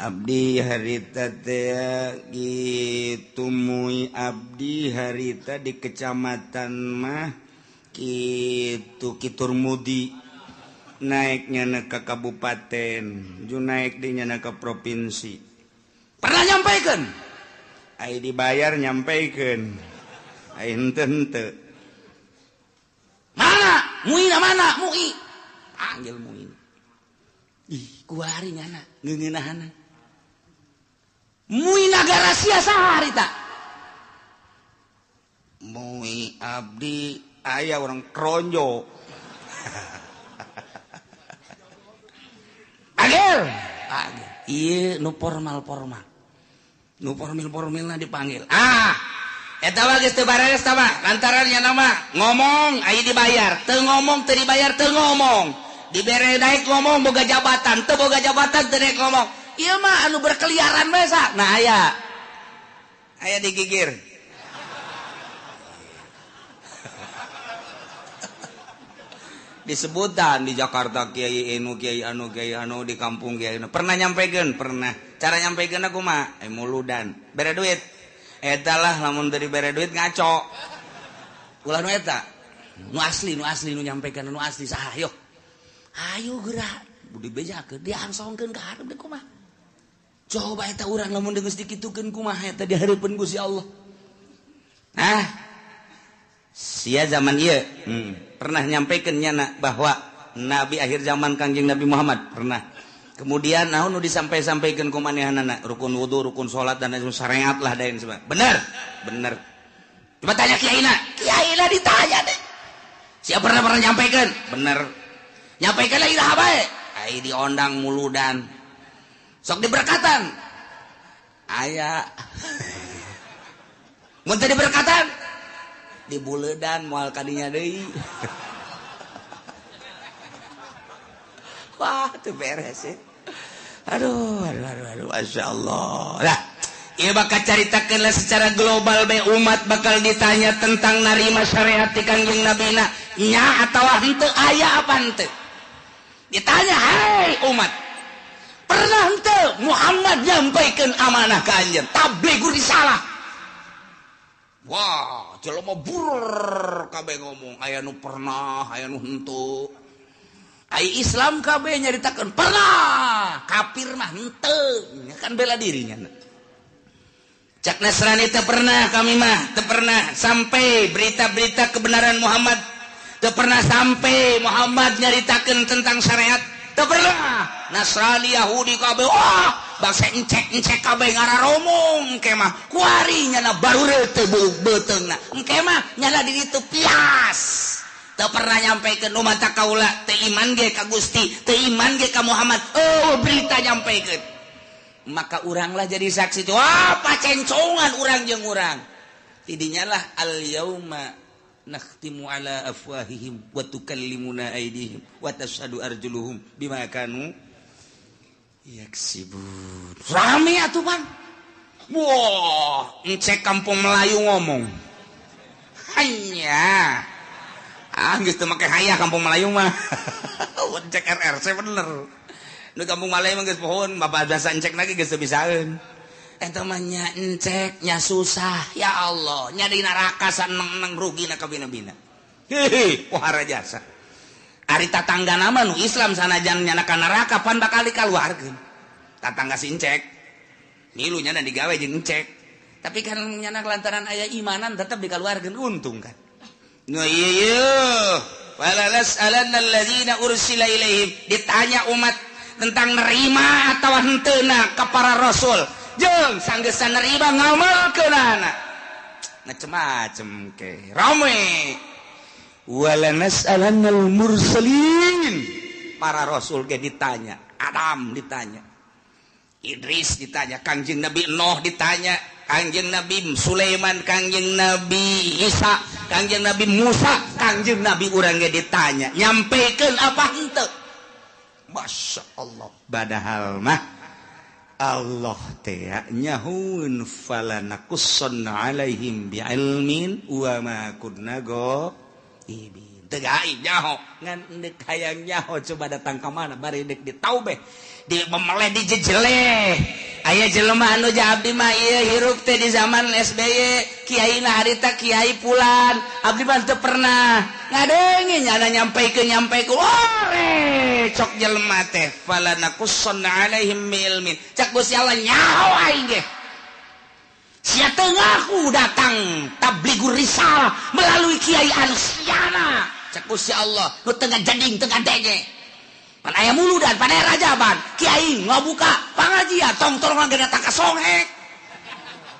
abdi harita teh gitu mui abdi harita di kecamatan mah Kitu kitur mudi naiknya na ke kabupaten, ju naik dinya na ke provinsi. Pernah nyampaikan? Ai dibayar nyampaikan. Ai henteu henteu. Mana? Muina mana? Mui. Panggil Muin. Ih, kuari nyana ngeungeunahana. Mui nagara sia saha harita? Mui abdi aya orang kronjo. Panggil. Panggil. Ieu nu formal-formal. Nu formil-formilna dipanggil. Ah, eta mah geus teu bareres ta mah, lantaran nya nama ngomong aya dibayar, teu ngomong teu dibayar teu ngomong. Dibere naik ngomong boga jabatan, teu boga jabatan teu naik ngomong. Ieu mah anu berkeliaran bae sa. Nah aya. Aya digigir. Disebutan di Jakarta kiai anu kiai anu kiai anu di kampung kiai anu. Pernah nyampekeun? Pernah. Cara nyampekeun aku mah muludan. Bere duit. Eta lah lamun teu dibere duit ngaco. Ulah nu eta. Nu asli nu nyampekeun nu asli saha yo. Ayo geura dibejakeun diangsongkeun ka hareup deui kumaha. Coba eta urang lamun geus dikitukeun kumaha eta di hareupeun Gusti Allah. Nah, sia zaman ieu pernah nyampaikan nyana bahwa nabi akhir zaman Kangjeng Nabi Muhammad pernah. Kemudian naon nu disampai-sampaikeun ku manehanana rukun wudu, rukun salat dan lain syariat lah dan sebagainya. Bener? Bener. Coba tanya kiaina. Kiaina ditanya deh. Siapa pernah nyampaikan? Bener. Nyampaikan lagi dah bae. Ai diondang muludan. Sok diberkatan. Aya. Mun teu diberkatan di buledan moal kadinya deui. Wah, teu beres ya. Aduh, aduh, aduh, aduh, Masya Allah. Lah, ieu bakal caritakeun lah secara global bae umat bakal ditanya tentang narima syariat ti Kangjeng Nabina nya atawa henteu aya apa henteu. Ditanya, "Hai umat, pernah henteu Muhammad nyampaikeun amanah ka anjeun? Tabligh risalah." Wah, jelema bur kabeh ngomong aya nu pernah, aya nu henteu. Ai Islam kabeh nyaritakeun pernah, kafir mah henteu, kan bela dirinya. Cak Nasrani teu pernah kami mah, teu pernah sampai berita-berita kebenaran Muhammad, teu pernah sampai Muhammad nyaritakeun tentang syariat, teu pernah. Nasrani Yahudi kabeh wah, bangsa encek-encek kabeh ngararomong engke mah kuari nyana baru teu beuteungna engke mah nyana di ditu pias. Teu pernah nyampaikan umat kaula teu iman ge ka Gusti, teu iman ge ka Muhammad. Oh, berita nyampaikan. Maka uranglah jadi saksi. Wah, pacencongan urang jeung urang. Tidinya lah al yauma nakhtimu ala afwahihim wa tukallimuna aydihim wa tashhadu arjuluhum bima kanu yaksibun. Rame atuh, Bang. Wah, encek kampung Melayu ngomong. Hanya ah geus teu make hayah kampung Melayu mah. Encek RRC bener. Nu kampung Melayu mah geus pohon, bapak biasa encek lagi geus teu bisaeun. Eta mah nya encek nya susah, ya Allah, nya di neraka saneng-neng rugina ka bina-bina. Hehe, pohara jasa. Ari tatangga nama nu Islam sanajan nyana ka neraka pan bakal dikaluarkeun. Tatangga si encek. Milu nyana digawe jeung encek. Tapi kan nyana lantaran aya imanan tetep dikaluarkeun untung kan. Nu ieu wala nas'alanna alladzina ursila ilaihim, ditanya umat tentang nerima atawa henteuna ka para rasul. Jeung sanggeusna nerima ngamalkeunana. Macem-macem ke. Rame. Wala nas'alannal mursalin. Para rasul ge ditanya, Adam ditanya, Idris ditanya, Kangjeng Nabi Nuh ditanya, Kangjeng Nabi Sulaiman, Kangjeng Nabi Isa, Kangjeng Nabi Musa, Kangjeng Nabi urang ge ditanya, nyampekeun apa henteu? Masya Allah. Padahal mah Allah teh nyahueun falanakussanna alaihim bi'ilmin wa ma kunna ghaibin. Teu gaib nyaho, ngan deuk hayang nyaho coba datang ka mana bari deuk ditaubeh, di memeleh dijejeleh. Aya jelema anu abdi mah ieu hirup teh di zaman SBY, kiai na harita kiai pulan, abdi mah teu pernah ngadenge nyana nyampaikeun nyampaikeun. Ore cok jelema teh fala naqussanna alaihim bi ilmin. Cak Gusti Allah nyaho aing ge. Sia teu ngaku datang tabligur risalah melalui kiai anu siana. Cak Gusti Allah nu teu ngajading teu ngadenge. Pan aya muludan, pan aya rajaban, kiai ngabuka pangajian, tong tolong ge datang ka songhek.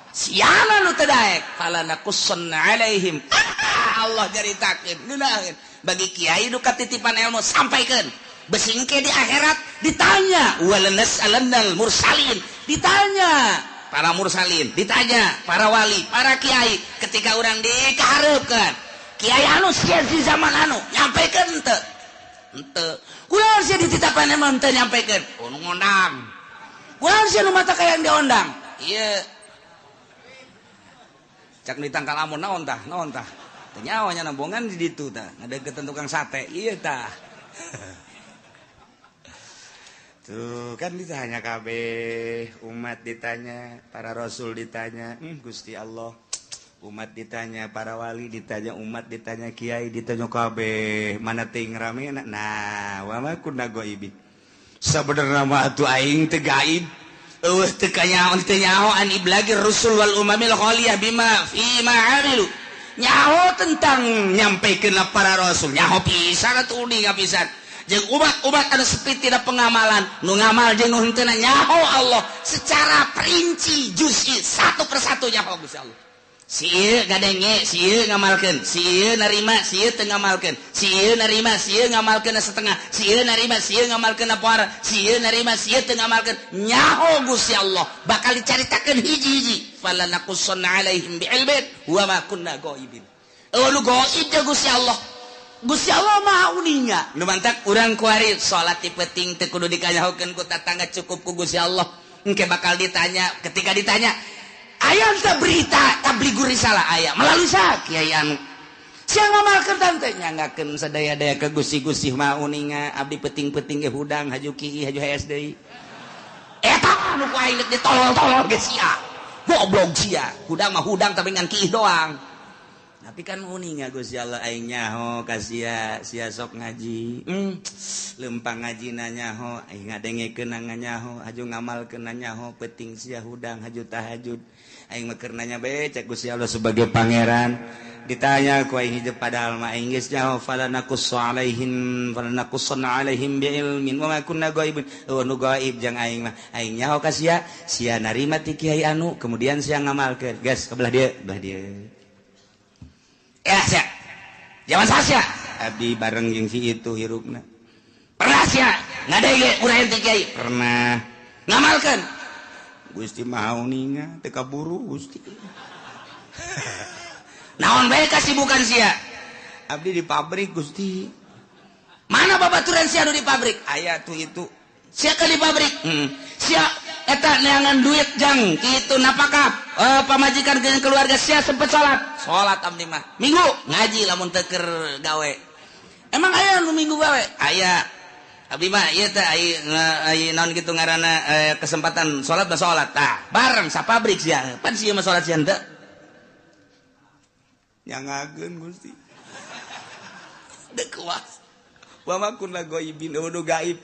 Siana nu teu daek, fala naqussanna alaihim. Allah nyaritakeun, ngeunaheun. Bagi kiai nu katitipan ilmu sampaikeun. Besi engke di akhirat ditanya, walanas'alannal mursalin, ditanya para mursalin, ditanya para wali, para kiai ketika urang dikahareupeun. Kiai anu sia di zaman anu nyampaikeun teu? Henteu. Kunaon sia dititapan emang teu nyampaikeun? Oh nu ngondang. Kunaon sia nu mata kayang diondang? Ieu. Cak ditangkal amun naon tah? Naon tah? Teu nyawa nya nambongan di ditu tah, ngadeukeutan tukang sate. Ieu tah. Tuh kan ditanya kabeh, umat ditanya, para rasul ditanya, Gusti Allah. Umat ditanya, para wali ditanya, umat ditanya, kiai ditanya kabeh, mana ting rame nah wa ma kunna ghaibin. Sabenerna mah atuh aing teu gaib. Eueuh teu kanyaho teu nyaho an iblagir rusul wal umamil khaliyah bima fi ma amilu. Nyaho tentang nyampaikeun para rasul, nyaho pisan atuh uning pisan. Jeung umat-umat anu sepi tina pengamalan, nu ngamal jeung nu henteu nyaho Allah secara perinci juz'i satu persatu nyaho Gusti Allah. Si ieu ngadenge, si ieu ngamalkeun, si ieu narima, si ieu teu ngamalkeun, si ieu narima, si ieu ngamalkeun setengah, si ieu narima, si ieu ngamalkeun poara, si ieu narima, si ieu teu ngamalkeun. Nyaho Gusti Allah bakal dicaritakeun hiji-hiji. Fala naqussanna alaihim bi'ilmin wa ma kunna ghaibin. Eueuh nu gaib teh Gusti Allah. Gusti Allah Maha uninga. Nu mantak urang kuari salat ti peuting teu kudu dikanyahokeun ku tatangga, cukup ku Gusti Allah. Engke bakal ditanya, ketika ditanya aya teh berita tabligur risalah aya melalui sa kiai anu sia ngamalkeun tante nyanggakeun sadaya-daya ke Gusti-Gusti Maha uninga abdi peuting-peuting ge hudang haju kieu haju hees deui. Eta anu ku aing deuk ditolol-tolol ge sia. Goblok sia. Hudang mah hudang tapi ngan kieu doang. Tapi kan uninga Gusti Allah aing nyaho ka sia, sia sok ngaji. Lempang ngajina nyaho, aing ngadengekeun nyaho, haju ngamalkeun nyaho, peuting sia hudang haju tahajud. Aing mah keur nanya bae cek Gusti Allah sebagai pangeran. Ditanya ku aing hijab padahal mah aing geus nyaho fala naqussu alaihim fala naqussanna alaihim bi ilmin wa ma kunna ghaibin. Oh nu gaib jang aing mah. Aing nyaho ka sia, sia narima ti kiai anu kemudian sia ngamalkeun. Geus ke belah dieu, belah dieu. Ya sia. Zaman sia. Abdi bareng jeung si itu hirupna. Pernah sia ngadenge urang ti kiai? Pernah. Ngamalkeun. Gusti Maha uninga teu kaburu Gusti. Naon bae kasibukan sia? Abdi di pabrik Gusti. Mana babaturan sia nu di pabrik? Aya tuh itu. Sia ke di pabrik? Sia eta neangan duit jang kitu napakah pamajikan jeung keluarga sia sempet salat? Salat abdi mah. Minggu ngaji lamun teu keur gawe. Emang aya nu minggu gawe? Aya. Abdi mah ieu teh ai naon kitu ngaranna kesempatan salat mah salat. Tah, bareng sapabrik sia. Pan sia mah salat sia henteu. Nyangakeun Gusti. Deuk kuas. Wa ma kunna ghaibin, eueuh gaib.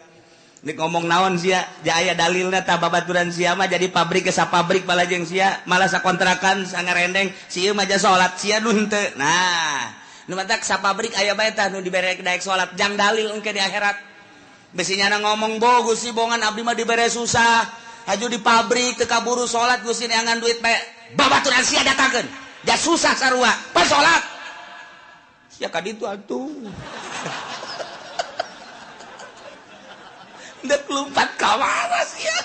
Nek ngomong naon sia, ja aya dalilna tah babaturan sia mah jadi pabrik ke sapabrik balajeng sia, malah sakontrakan sangarendeng, si ieu mah ja salat sia nu henteu. Nah, nu matak sapabrik aya bae tah nu dibere daek salat jang dalil engke di akhirat. Besi nyana ngomong bo Gusti bongan abdi mah dibere susah, haju di pabrik teu kaburu salat Gusti neangan duit bae. Babaturan sia datangkeun. Ja susah sarua, pas salat. Sia ka ditu atuh. Dek lompat ka mana sia?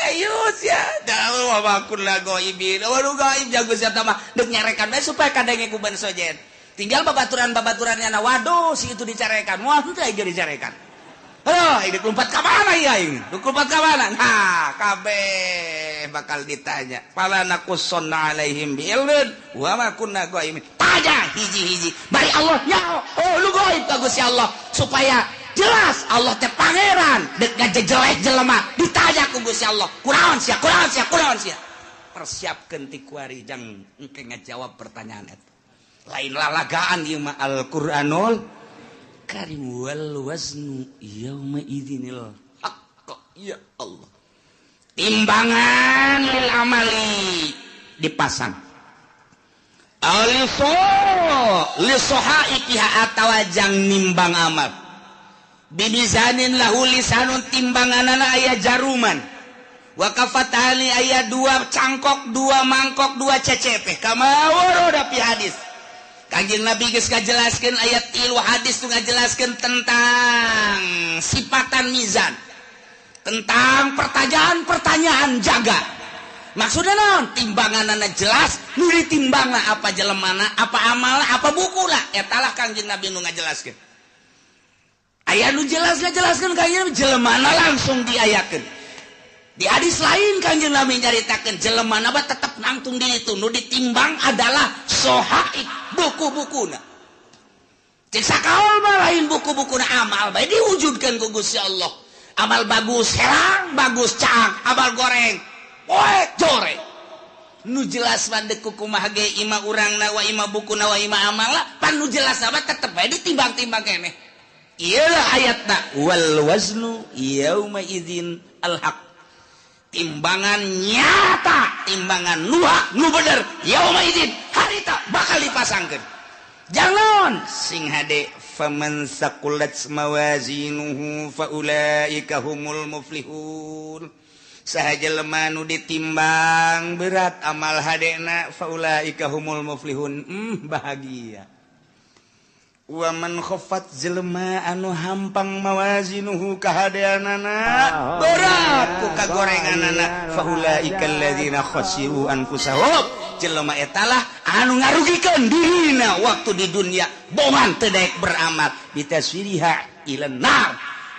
Ayo sia, da wa kunna ghaibin. Wa nu gaib jago sia mah deuk nyarekan bae supaya kadenge ku ban sojen. Tinggal babaturan-babaturannya na waduh si itu dicarekan. Wah henteu aing dicarekan. Heuh, aing deuk lompat ka mana ieu aing? Deuk lompat ka mana? Nah, kabeh bakal ditanya. Fala naqussanna alaihim bi ilmin wa ma kunna ghaibin. Tanya hiji-hiji. Bari Allah nyaho. Oh lu gaib ka Gusti Allah supaya Jelas Allah teh pangeran dek ngajejelek jelema ditanya ku Gusti Allah, kunaon sia, kunaon sia, kunaon sia? Persiapkeun ti kuari jang engke ngajawab pertanyaan eta. Lain lalagaan ieu mah Al-Qur'anul Karim. Wal waznu yauma idzinil haqq. Ya Allah, timbangan lil amali dipasang aliso lisohaikiha atawa jang nimbang amal bimizanin lahu lisanun, timbanganana aya jaruman, wa kafatani aya dua cangkok, dua mangkok, dua cecepe, kama warada fi hadis. Kanjeng Nabi geus ngajelaskeun ayat tilu hadis tu ngajelaskeun tentang sifatan mizan, tentang pertanyaan-pertanyaan jaga. Maksudnya naon? Timbanganana jelas, nu ditimbangna apa jelemana, apa amalna, apa bukuna. Eta lah Kanjeng Nabi nu ngajelaskeun. Aya nu jelas ngajelaskeun Kanjeng Nabi jelemana langsung diayakeun. Di hadis lain Kanjeng Nabi nyaritakeun jelemana mah tetep nangtung di itu, nu ditimbang adalah sohaib, buku-bukuna. Cek sakaol mah lain buku-bukuna, amal bae diwujudkeun ku Gusti Allah. Amal bagus herang, bagus caang, amal goreng poek joreng. Nu jelas mah deuk kumaha ge ima urangna wa ima bukuna wa ima amalna, pan nu jelas mah tetep bae ditimbang-timbang keneh. Ieu lah ayatna wal waznu yauma idzin al haq. Timbangan nyata, timbangan nu hak, nu bener, yauma idzin harita bakal dipasangkeun. Jangan sing hade faman saqulat mawazinuhu faulaika humul muflihun. Saha jelema nu ditimbang berat amal hadena, faulaika humul muflihun, bahagia. Wa man khaffat, jelema anu hampang, mawazinuhu kahadeanana berat ku kagorenganana, faulaika alladzina khasiru anfusahum, jelema etalah anu ngarugikeun dirina waktu di dunia, bongan teu daek beramal, bitaswiriha ila nar,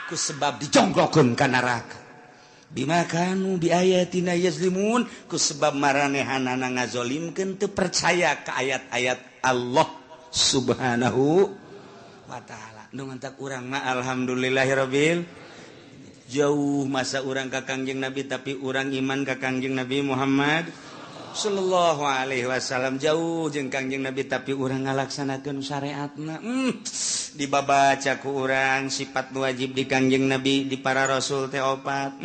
ku sebab dijongklokeun ka neraka, bima kanu bi ayatina yazlimun, ku sebab maranehanana ngazolimkeun, teu percaya ka ayat-ayat Allah Subhanahu wa ta'ala. Nu mantak urang mah alhamdulillahirabbil, jauh masa urang ka Kangjeng Nabi, tapi urang iman ka Kangjeng Nabi Muhammad sallallahu alaihi wasallam. Jauh jeung Kangjeng Nabi, tapi urang ngalaksanakeun syariatna. Dibabaca ku urang sifat nu wajib di Kangjeng Nabi, di para rasul teh opat.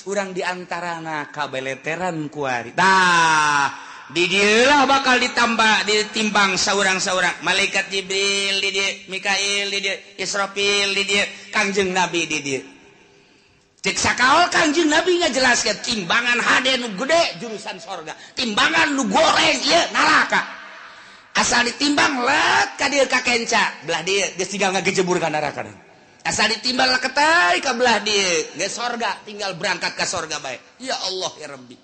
Urang diantarana kabeleteran kuari. Tah, di dieu bakal ditambah, ditimbang saurang-saurang. Malaikat Jibril di dieu, Mikail di dieu, Israfil di dieu, Kangjeng Nabi di dieu. Cek sakaol Kangjeng Nabi ngajelaskeun timbangan hade nu gede jurusan sorga, timbangan nu goreng ieu neraka. Asal ditimbang let ka dieu ka kenca belah dieu geus tinggal ngagejebur ka neraka. Asal ditimbang leketai ka belah dieu geus sorga, tinggal berangkat ka sorga bae. Ya Allah ya Rabbi.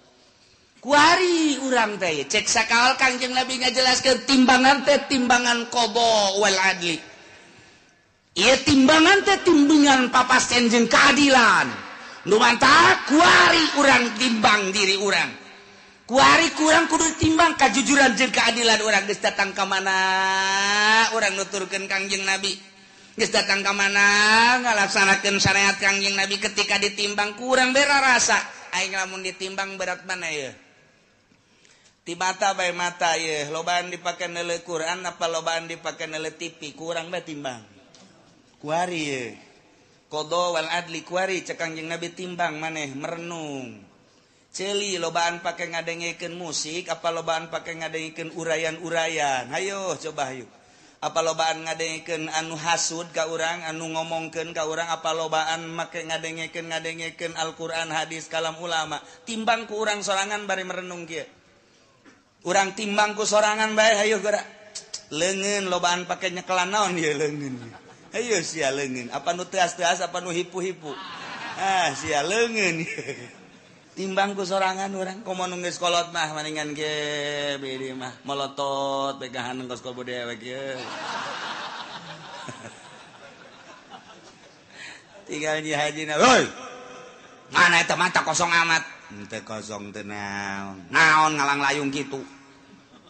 Kuari urang teh cek sakaol Kangjeng Nabi ngajelaskeun timbangan teh timbangan qada wal adli. Ieu timbangan teh timbangan papasten jeung keadilan. Nu mantak kuari urang timbang diri urang. Kuari kurang kudu timbang kajujuran jeung keadilan urang. Geus datang ka mana urang nuturkeun Kangjeng Nabi, geus datang ka mana ngalaksanakeun syariat Kangjeng Nabi, ketika ditimbang kurang bera rasa aing lamun ditimbang berat mana ye? Ti mata bae, mata ye lobaan dipake neuleuh Quran apa lobaan dipake neuleuh TV, kurang bae timbang kuari ye. Qada wal adli kuari cek Kangjeng Nabi timbang maneh merenung. Ceuli lobaan pake ngadengekeun musik apa lobaan pake ngadengekeun urayan-urayan? Hayo coba, hayo. Apa lobaan ngadengekeun anu hasud ka urang, anu ngomongkeun ka urang, apa lobaan make ngadengekeun ngadengekeun Al-Qur'an, hadis, kalam ulama? Timbang ku urang sorangan bari merenung kieu. Urang timbang ku sorangan bae, hayo geura. Leungeun lobaan pake nyekelan naon ieu leungeun? Hayo sia leungeun, apa nu teas-teas apa nu hipu-hipu? Ah, sia leungeun. Timbang ku sorangan urang komo nu geus kolot mah maningan ge bedi mah molotot begahan kos kobo dewek ye. Tinggal nyi hajina, "Hoi. Mana eta mata kosong amat?" Henteu kosong teu naon. Naon ngalang layung kitu?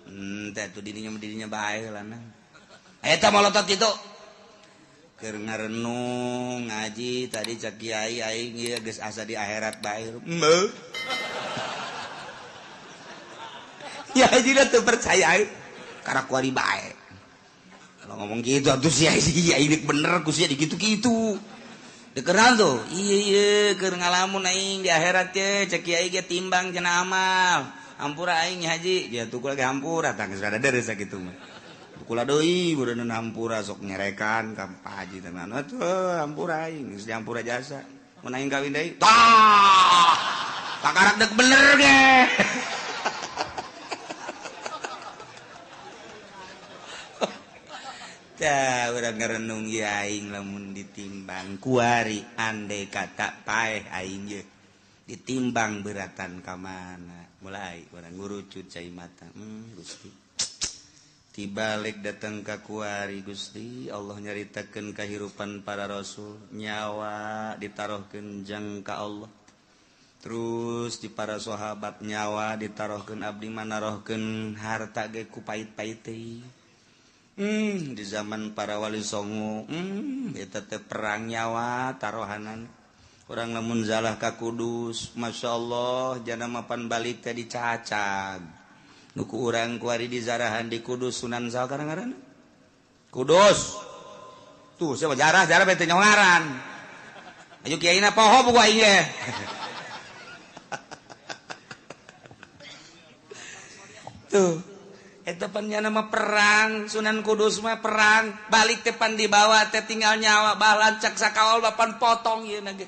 Henteu tuh dirinya dirinya bae lah. Eta molotot kitu. Keur ngarenung ngaji tadi cak kiai aing ieu geus asa di akhirat bae. Heuh. Ya haji teu percaya aing. Karak kuari bae. Kalau ngomong gitu atuh sia iya bener ku sia dikitu-kitu. Dikenal tuh. Iya iya keur ngalamun aing di akhirat ye cek kiai ge timbang cenah amal. Hampura aing haji, ya tuh lagi hampura tah geus rada deres sakitu mah. Kula deui meureun hampura sok nyerekan ka Pak Haji teh anu atuh hampura aing geus dihampura jasa. Mun aing kawin deui tah kakarak deuk bener ge. Tah urang ngarenung ieu aing lamun ditimbang kuari andai kata paeh aing ye ditimbang beratan ka mana. Mulai urang ngurucut cai mata. Gusti tibalik datang ka kuari Gusti Allah nyaritakeun kahirupan para rasul nyawa ditaruhkeun jang ka Allah terus di para sahabat nyawa ditaruhkeun abdi manarohkeun harta ge ku pait-pait teh di zaman para wali songo eta teh perang nyawa taruhanan urang lamun zalah ka Kudus masyaallah jana mapan balik teh dicacag nuku urang kuari di zarahan di Kudus Sunan saha ngaranna Kudus tuh siapa jarah jarah bete nyongaran ayo kiaina poho buku aing ge tuh eta pan nya nama perang Sunan Kudus mah perang balik teh pan dibawa teh tinggal nyawa balancak sakaol bapan potong ieu na ge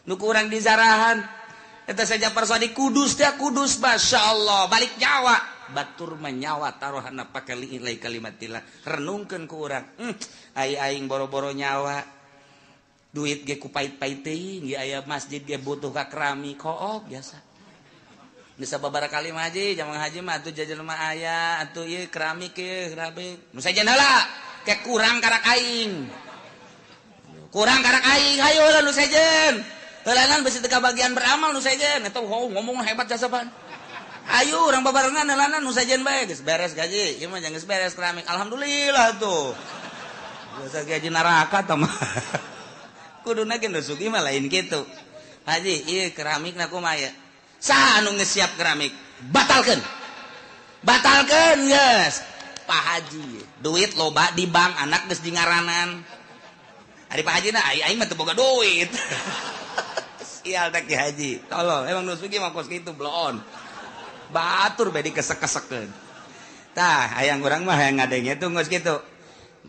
nuku urang di zarahan eta saja persodi Kudus teh Kudus masyaallah balik nyawa batur mah nyawa taruhanna pake li'ilai kalimatillah renungkeun ku urang ai aing boro-boro nyawa duit ge ku pait-pait teuing ge aya masjid ge butuh ka keramik hook biasa geus sababaraha kali mah haji jamang haji mah atuh jajan mah aya atuh ieu keramik ieu keramik nu sajen heula ke kurang karak aing kurang karak aing hayu heula nu sejen heulaan besi teu bagian beramal nu sejen eta ngomong hebat jasa pan ayo urang babarengan heulanan nu sejen bae geus beres gaji ieu mah geus beres keramik alhamdulillah tuh biasa gaji neraka tah mah kuduna ge nu sugih mah lain kitu haji ieu keramikna kumaha ye saha anu geus siap keramik batalkeun batalkeun geus Pak Haji duit loba di bank anak geus di ngaranan ari Pak Haji na aing mah teu boga duit. Sial tak Ki Haji. Tolol, emang nu sugih mah kos kitu bloon. Batur bae dikesek-kesekeun. Tah, hayang urang mah hayang ngadenge tuh geus kitu.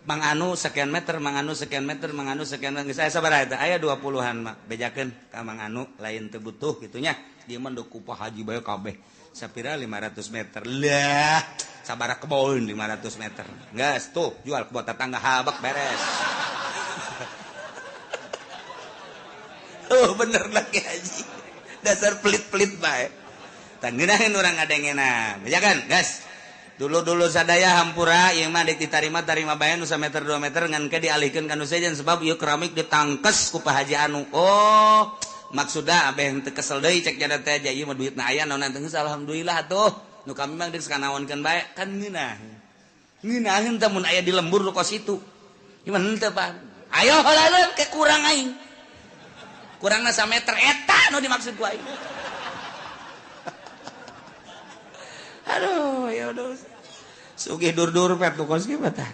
Mang anu sekian meter, mang anu sekian meter, mang anu sekian meter. Geus aya sabaraha eta? Aya 20-an mah. Bejakeun ka mang anu lain teu butuh kitu nya. Dia mah ku Pak Haji bae kabeh. Sapira 500 meter. Lah, sabaraha kebon 500 meter. Geus tuh jual kebon tetangga habek beres. Oh bener lagi haji dasar pelit-pelit bae tangeunaheun urang ngadengena bejakan gas dulu-dulu sadaya hampura ieu mah deuk ditarima tarima bae nu sameter 2 meter ngan ke dialihkeun ka nu sejen sebab ieu keramik ditangkes ku Pak Haji anu oh maksudna abeh teu kesel deui cek jada teh aja ieu mah duitna aya naon teh geus alhamdulillah atuh nu kami mah deuk sakanaonkeun bae kan ngeunah ngeunaheun teh mun aya di lembur nu kos itu ieu mah henteu Pak ayo heula ke kurang aing kurangna sameter eta nu dimaksud ku aing. Aduh, ya udah. Sugih dur-dur pet nu kos kieu tah.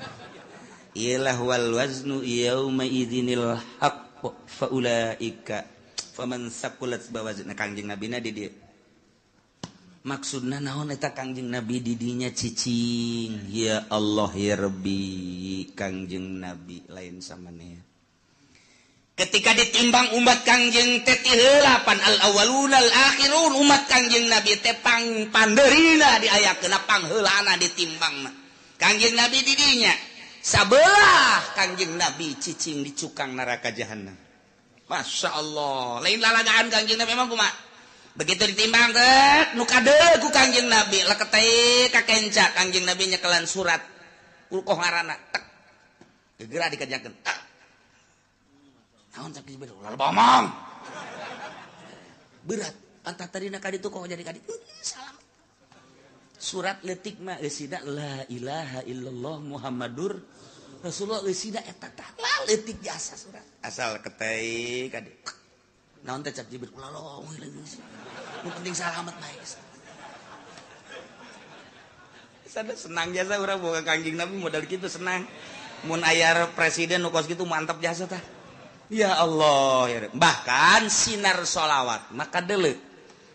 Iyalah wal waznu yauma idzinil haqq fa ulaika faman saqulat bawazna Kangjeng Nabina di dieu. Maksudna naon eta Kangjeng Nabi di dinya cicing. Ya Allah ya Rabbi, Kangjeng Nabi lain samanea. Ketika ditimbang umat Kangjeng teh tiheula pan al awwaluna al akhirun umat Kangjeng Nabi teh pang pandeurina diayakeun pangheulana ditimbangna Kangjeng Nabi di dinya sabelah Kangjeng Nabi cicing di cukang neraka jahanam. Masya Allah lain lalagaan Kangjeng Nabi emang kumaha begitu ditimbang teh nu kade ku Kangjeng Nabi leketeh ka kenca Kangjeng Nabi nyekelan surat ulkoh ngaranna tek geura dikerjakeun tek naon sakit bener lalu bomong berat pantat tadi nak kaditu kok jadi kaditu salam surat letik mah eusina la ilaha illallah Muhammadur Rasulullah eusina eta tah leutik jasa surat asal ketai ka dieu naon teh cak Jibril ulah lowong nu penting salamet bae sada senang jasa urang boga Kangjeng Nabi modal kitu senang mun aya presiden nu kos kitu mantap jasa tah ya Allah ya. Bahkan sinar sholawat maka deuleu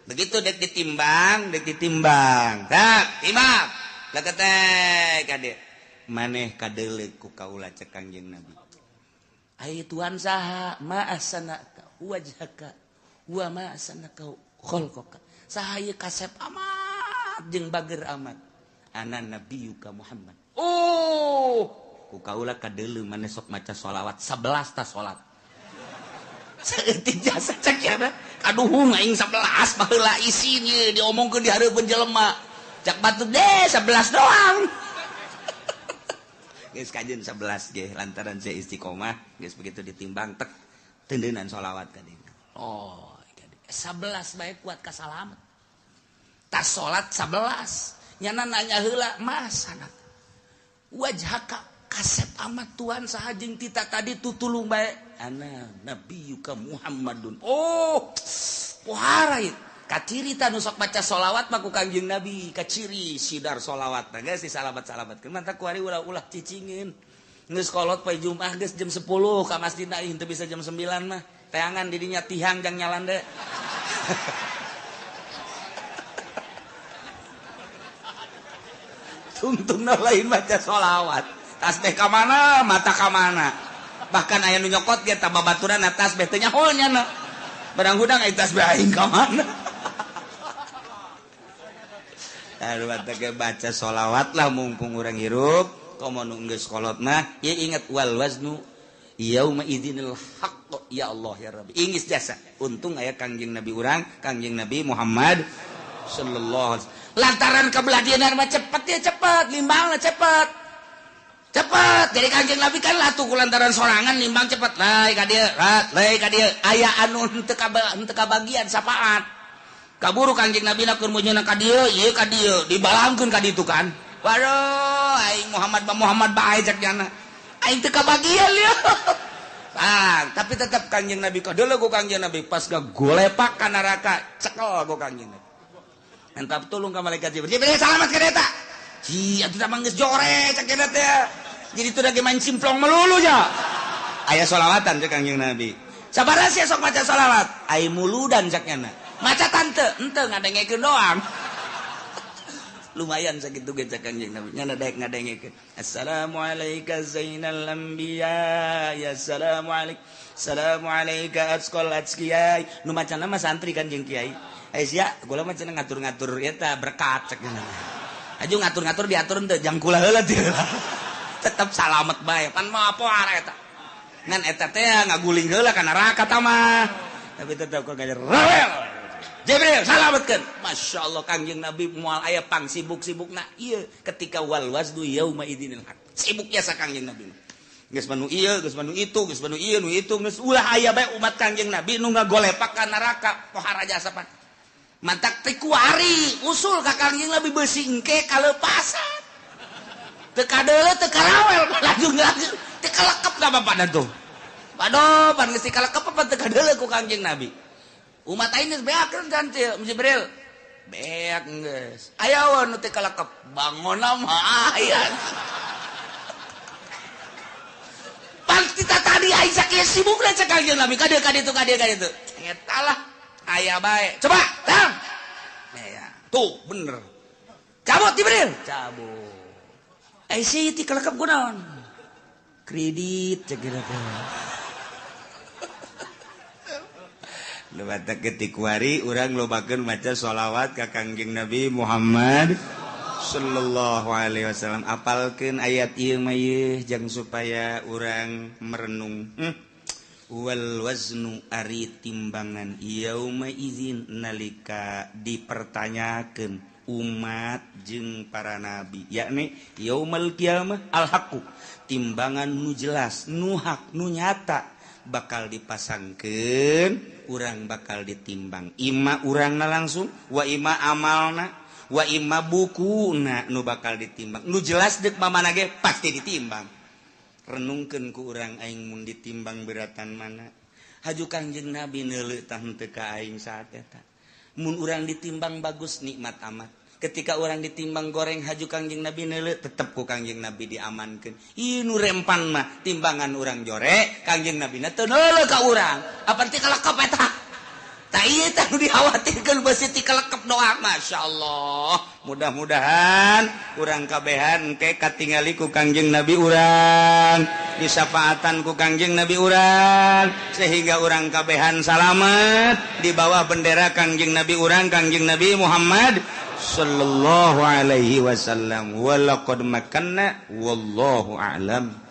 begitu dek ditimbang tak timbang leketek ka dieu maneh kadeuleu ku kaula cek Kangjeng Nabi ai Tuhan saha ma ahsanaka wajhaka wa ma ahsanaka khalqaka saha ieu kasep amat jeung bager amat ana nabiyuka Muhammad oh ku kaula kadeuleu maneh sok maca sholawat 11 ta salat saeutik jasa cek ya kaduhung aing 11 baheula isin ieu diomongkeun di hareupeun jelema cak batur deh 11 doang geus kajeun 11 ge lantaran saya istiqomah geus begitu ditimbang tek tendeunan sholawat ka dieu oh 11 bae kuat ka salamet tas salat 11 nyana nanya heula masana wajhaka kasep amat Tuhan saha jeung tita tadi tutulung bae ana nabiyuka Muhammadun oh pohara ieu kaciri ta nu sok baca sholawat mah ku Kangjeng Nabi kaciri sidar sholawat teh geus disalamat-salamatkeun mantap kuari ulah-ulah cicingin geus kolot poe Jumat geus jam 10 ka masjid na teu bisa jam 9 mah teangan didinya tihang jang nyalande tungtungna lain baca sholawat tasbih ka mana mata ka mana bahkan aya nu nyokot ge ta babaturan tasbih teh nyaho nya barang hudang aya tasbih aing ka mana. Aduh baca sholawat lah mumpung urang hirup komo nu geus kolot mah ieu inget wal waznu yauma idzinil haqq ya Allah ya Rabbi ingis jasa untung aya Kangjeng Nabi urang Kangjeng Nabi Muhammad sallallahu alaihi wasallam lantaran kebelah mah cepet ya cepet limbangna cepet cepet jadi Kangjeng Nabi kan latuh ku lantaran sorangan limbang cepet lae ka dieu lae ka dieu aya anu henteu kabagian sapaat kaburu Kangjeng Nabi na keur mujuna ka dieu ieu ka dieu dibalangkeun ka ditu kan waduh aing Muhammad ba Muhammad bae cek jana aing teu kabagian ieu ah tapi tetep Kangjeng Nabi kadeuleu ku Kangjeng Nabi pas gagolepak ka neraka cekel ku Kangjeng Nabi entap tulung ka malaikat Jibril Jibril salamat ka eta hi atuh tah mah geus jore cek eta teh jadi teu lagi main simplong melulu nya aya sholawatan cek Kangjeng Nabi sabaraha sia sok maca sholawat ai muludan cek nyana maca tante ente ngadengekeun doang lumayan sakitu ge cek Kangjeng Nabi nyana daek ngadengekeun assalamualaika zainal anbiya ya assalamualaik assalamualaika atqal atqiyai nu macana mah santri kan jeung kiai eh sia gula mah cenah ngatur-ngatur eta berkat cek nyana aju ngatur-ngatur diatur henteu jang kula heula teu tetep salamet bae pan mah poar eta ngan eta teh ngaguling heula ka neraka ta mah tapi tetep kok gajer rawel Jibril salametkeun Masya Allah Kangjeng Nabi moal aya pang sibuk-sibukna ieu ketika wal waznu yauma idzinil haq sibuk jasa Kangjeng Nabi geus manu ieu geus manu itu geus manu ieu nu itu geus ulah aya bae umat Kangjeng Nabi nu ngagolepak ka neraka pohara jasa pan mantak teh kuari usul ka Kangjeng Nabi beusi engke kaleupasan teu kadeuleu teu karawel lajung-lajung teu kalekep da bapana tuh waduh pan geus kalekep apa teu kadeuleu ku Kangjeng Nabi umat aing geus beakeun kan Jibril beak geus aya we nu teu kalekep bangonna mah aya pan kita tadi aing sakieu sibukna cek Kangjeng Nabi ka dieu ka ditu ka dieu ka ditu eta lah aya bae coba tang ya tuh bener cabut Jibril cabut eh si ti kalekep kunaon kredit cek teh Lewat ketik wari urang lobakeun maca sholawat ka Kangjeng Nabi Muhammad sallallahu alaihi wasallam apalkeun ayat ieu mah ieu jang supaya urang merenung wal waznu ari timbangan yauma idzin nalika dipertanyakeun umat jeung para nabi yakni yaumal qiyamah al haqqu timbangan nu jelas nu hak nu nyata bakal dipasangkeun urang bakal ditimbang ima urangna langsung wa ima amalna wa ima bukuna nu bakal ditimbang nu jelas deuk mamana ge pasti ditimbang. Renungkeun ku urang, aing mun ditimbang beratan mana? Haju Kangjeng Nabi neuleuh tah henteu ka aing saat eta. Mun urang ditimbang bagus, nikmat amat. Ketika orang ditimbang goreng, haju Kangjeng Nabi neuleuh, tetep ku Kangjeng Nabi diamankeun. Ieu nu rempan mah timbangan urang jore, Kangjeng Nabi na teu neuleuh ka urang. Apa ti kalekep eta? Tak, ieu teh nu dikhawatirkeun, beusi ti kalekep doa. Masya Allah, mudah-mudahan urang kabehan engke katingali ku Kangjeng Nabi urang, disafaatan ku Kangjeng Nabi urang, sehingga urang kabehan salamet di bawah bendera Kangjeng Nabi urang, Kangjeng Nabi Muhammad sallallahu alaihi wasallam. Walaqad makanna, wallahu a'lam.